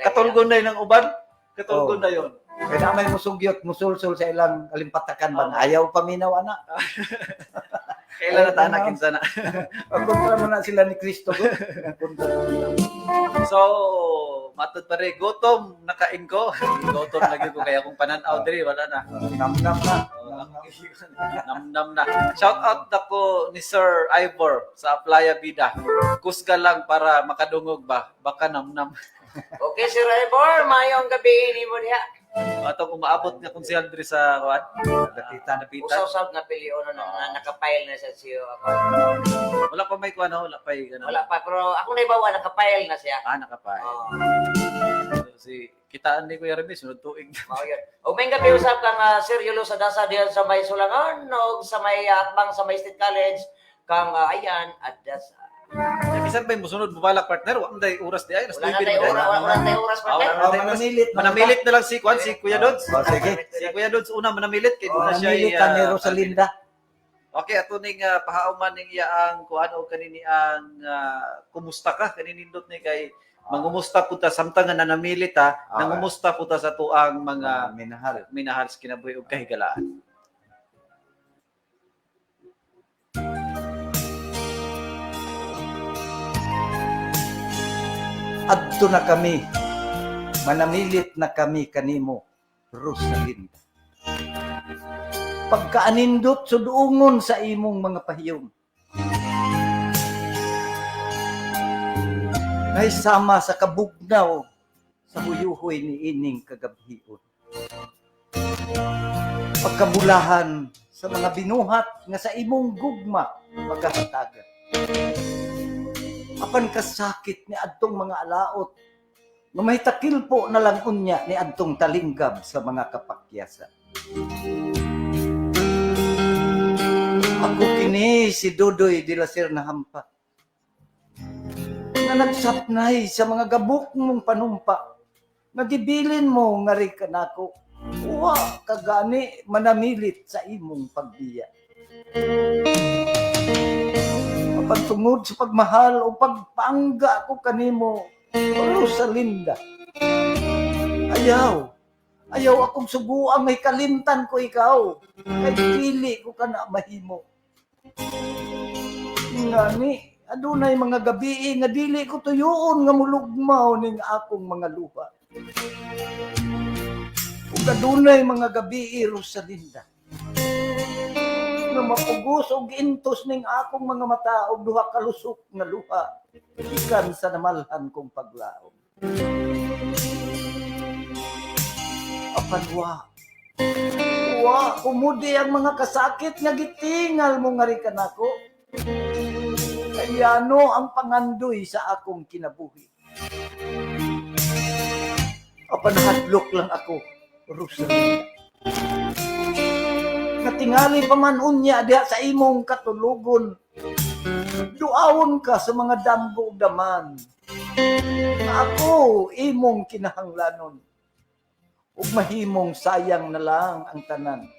Katulgon na ng uban. Katulgon Oh. na yon. Kaya na may musugyot, musulsul sa ilang kalimpatakan ba? Ayaw paminaw, ana. Kailan na tanak kinsa na. Pagkontra mo na sila ni Kristo. Go. Kontra mo sila. So, matod pa rin, gutom, nakain ko. Gutom lagi ko, kaya kung pananaw diri, wala na. Namnam na. Namnam na. Shout out ako ni Sir Ivor sa Playa Vida. Kusga lang para makadungog ba? Baka namnam. Okay, Sir Ivor, mayong gabi ni mo diha. Atong umaabot nga konsehal diri sa kuan. Dapitan. Dapitan. Usaw-usaw na pilion na nakapile na sa siyo ako. Wala pa may kuan, no? Wala pa yung Wala pa, pero ako na ibawa, nakapile na siya. Ah, nakapay. Oo. Si kitaan ni Kuya Remy sunod tuig. Mao yun. Og may gabi usab kang Sir Yulo sa Dasa diyan sa may Sulangon og sa may Atbang sa may State College kang ayan at das. Bisan pa yung musunod mubalak partner, wa man day oras di ay, alas Wala na 9 tayo na oras, wala na tayo oras Ah, wala partner. na Oh, tayo oras. manamilit. Manamilit na lang si Kwan, si Kuya Dodds. Oh, sige. Si Kuya Dodds una manamilit kay Oh, doon na siya. manamilit ka ni Rosalinda. Okay, ato ning pahauman ning iya ang kuan o kanini ang kumusta ka kaninindot ni kay mangumusta po ta samtang nga nanamilit ha, nangumusta po ta sa tuang mga Minahal. minahal sa kinabuhi ug kahigalaan. Adto na kami, manamilit na kami kanimo, Rosalinda. Pagkaanindot suduongon sa imong mga pahiyom. Nahisama sa kabugnaw sa huyuhoy ni ining kagabhion. Pagkabulahan sa mga binuhat nga sa imong gugma magahatagan. Apan kasakit ni adtong mga alaot nga may takilpo na lang unya ni adtong talinggab sa mga kapakyasa. Ako kini si Dudoy de la Serna Hampa nga nagsapnay sa mga gabok mong panumpa nga gibilin mo nga ri kanako wa kagani manamilit sa imong pagbiya. Apan tungod sa pagmahal o pagpangga ko kanimo, Rosalinda, ayaw, ayaw akong suguang may kalimtan ko ikaw, kay dili ko kana mahimo. Ngani, adunay mga gabii nga dili ko tuyoon nga mulugmaw ning akong mga luha. Ug adunay mga gabii, Rosalinda, nga mapugos og intos ning akong mga mata og duha ka lusok nga luha gikan sa namalhan kong paglaom. Apan wa, wa kumudi ang mga kasakit nga gitingal mo nga ri kanako. Kaya ano ang pangandoy sa akong kinabuhi. Apan hadlok lang ako, Rosalinda. Katingali pa man unya diha sa imong katulugon. Duawon ka sa mga damgo ug daman. Ako imong kinahanglanon. Ug mahimong sayang na lang ang tanan.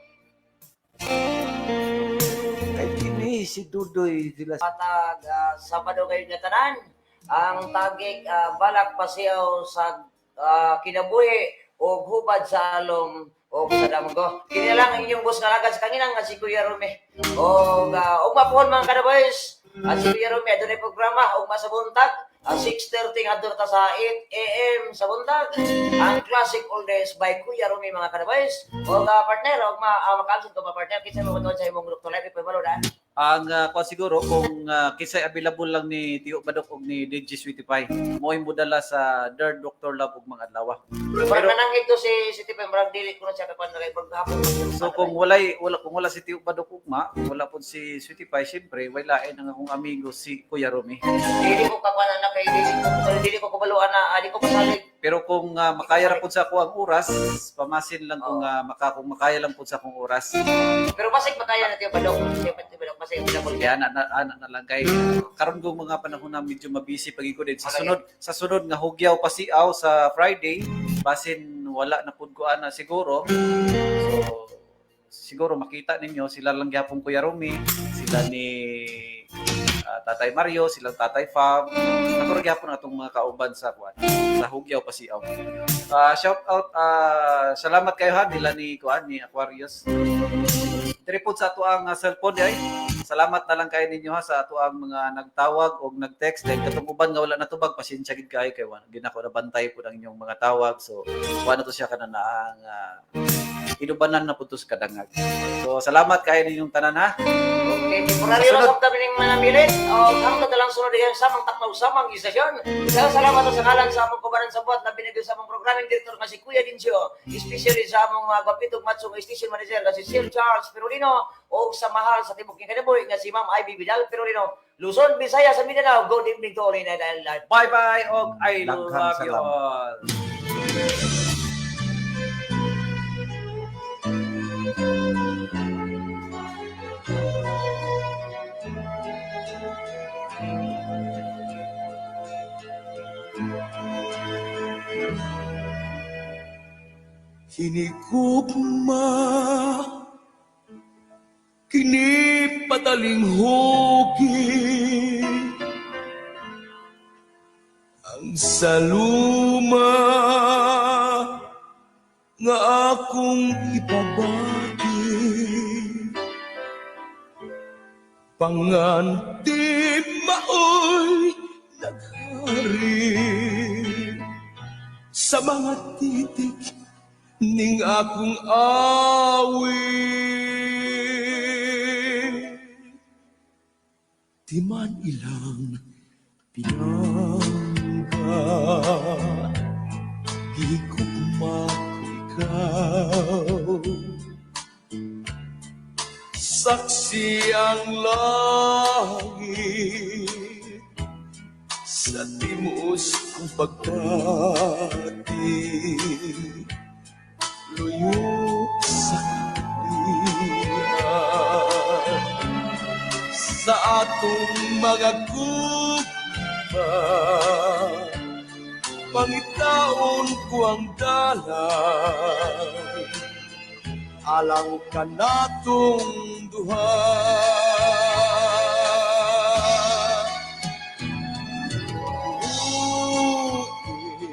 Kay kini si Dudoy de la Matag Sabado kayo nga tanan. Ang tagig balak pasiyaw sa kinabuhi og hubad sa alom og sa damgo. Kini lang ang inyong boss nga alagad sa kanginang nga si Kuya Rumi. Og ugma pohon mga kadaboys. Si Kuya Rumi adunay programa ugma sa buntag. 6:30 ngadto ta sa 8 AM sa buntag. Ang Classic Oldies by Kuya Rumi mga kadaboys. Og partner og ma makaabsent ko pa partner kinsa mo sa imong Dr. Live pahibalo na. Ang kuan siguro kung kinsay available lang ni Tio Badok og ni DJ Sweetie Pie, mo modala sa Der Dr. Love og mga adlaw. Pero nanang ito si Sweetie Pie murag dili ko na siya kakuan kay paghapon. So kung walay wala kung wala si Tio Badok ugma, kung wala pud si Sweetie Pie, syempre way lain ang akong amigo si Kuya Rumi. Dili ko kakuan na kay dili ko kabalo ana, di ko pasalig. Pero kung makaya ra pud sa ako ang oras, pamasin lang kung kung makaya lang pud sa akong oras. Pero basig makaya na Tio Badok, Tio Badok basig available. Kaya ana na lang kay karon kong mga panahon na medyo mabisi pag ko din sa sunod nga hugyaw pasiaw sa Friday, basin wala na pud ko ana siguro. So siguro makita ninyo sila lang gyapon Kuya Rumi, sila ni Tatay Mario, silang Tatay Fab. Ako ra gyapon atong mga kauban sa kuan sa hugyaw pasiaw. Shout out, salamat kayo ha nila ni kuan ni Aquarius. Diri pod sa ato ang cellphone ay. Salamat na lang kayo ninyo ha sa ato ang mga nagtawag o nag-text dahil katong uban nga wala natubag, pasensya gid kayo kay wala gid nako nabantay pud ang inyong mga tawag. So wala na to siya kanan na ang inubanan na pud to sa kadangag. So salamat kayo ninyong tanan ha. Okay, temporary Sunod. lang kami ning manamilit. O hangtod na lang sunod diyan samang taknaw samang istasyon. Salamat sa ngalan sa among kabaran sa buhat na binigay sa among programming director nga si Kuya Dincio, especially sa among mga gwapitong matso nga station manager nga si Sir Charles Perolino o sa mahal sa tibok ning kinabuhi nga si Ma'am Ivy Vidal Perolino, Luzon, Visayas, sa Mindanao. Good evening to all in and Bye bye og I Daghang love you salamat. all. Hinigugma kini patalinghugi ang saluma nga akong ipabati panganti maoy naghari. Sa mga titik ning akong awit, di man ilang pinangga, gihigugma ko ikaw. Saksi ang langit sa timos kong pagbati, luyo sa kapihan sa atong mga gugma. Pangitaon ko ang dalan alang kanatong duha. Buti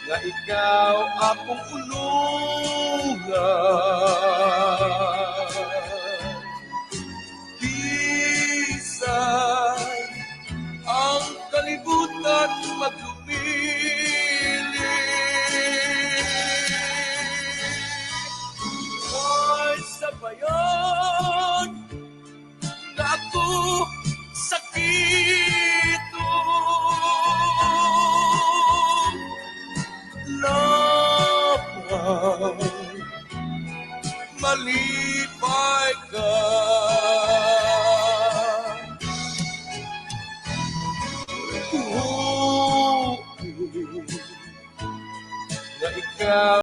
nga ikaw akong ulungan, bisan ang kalibutan maglumili. Ay sa bayan na ako sakito, lamang malipay ka. Buti nga ikaw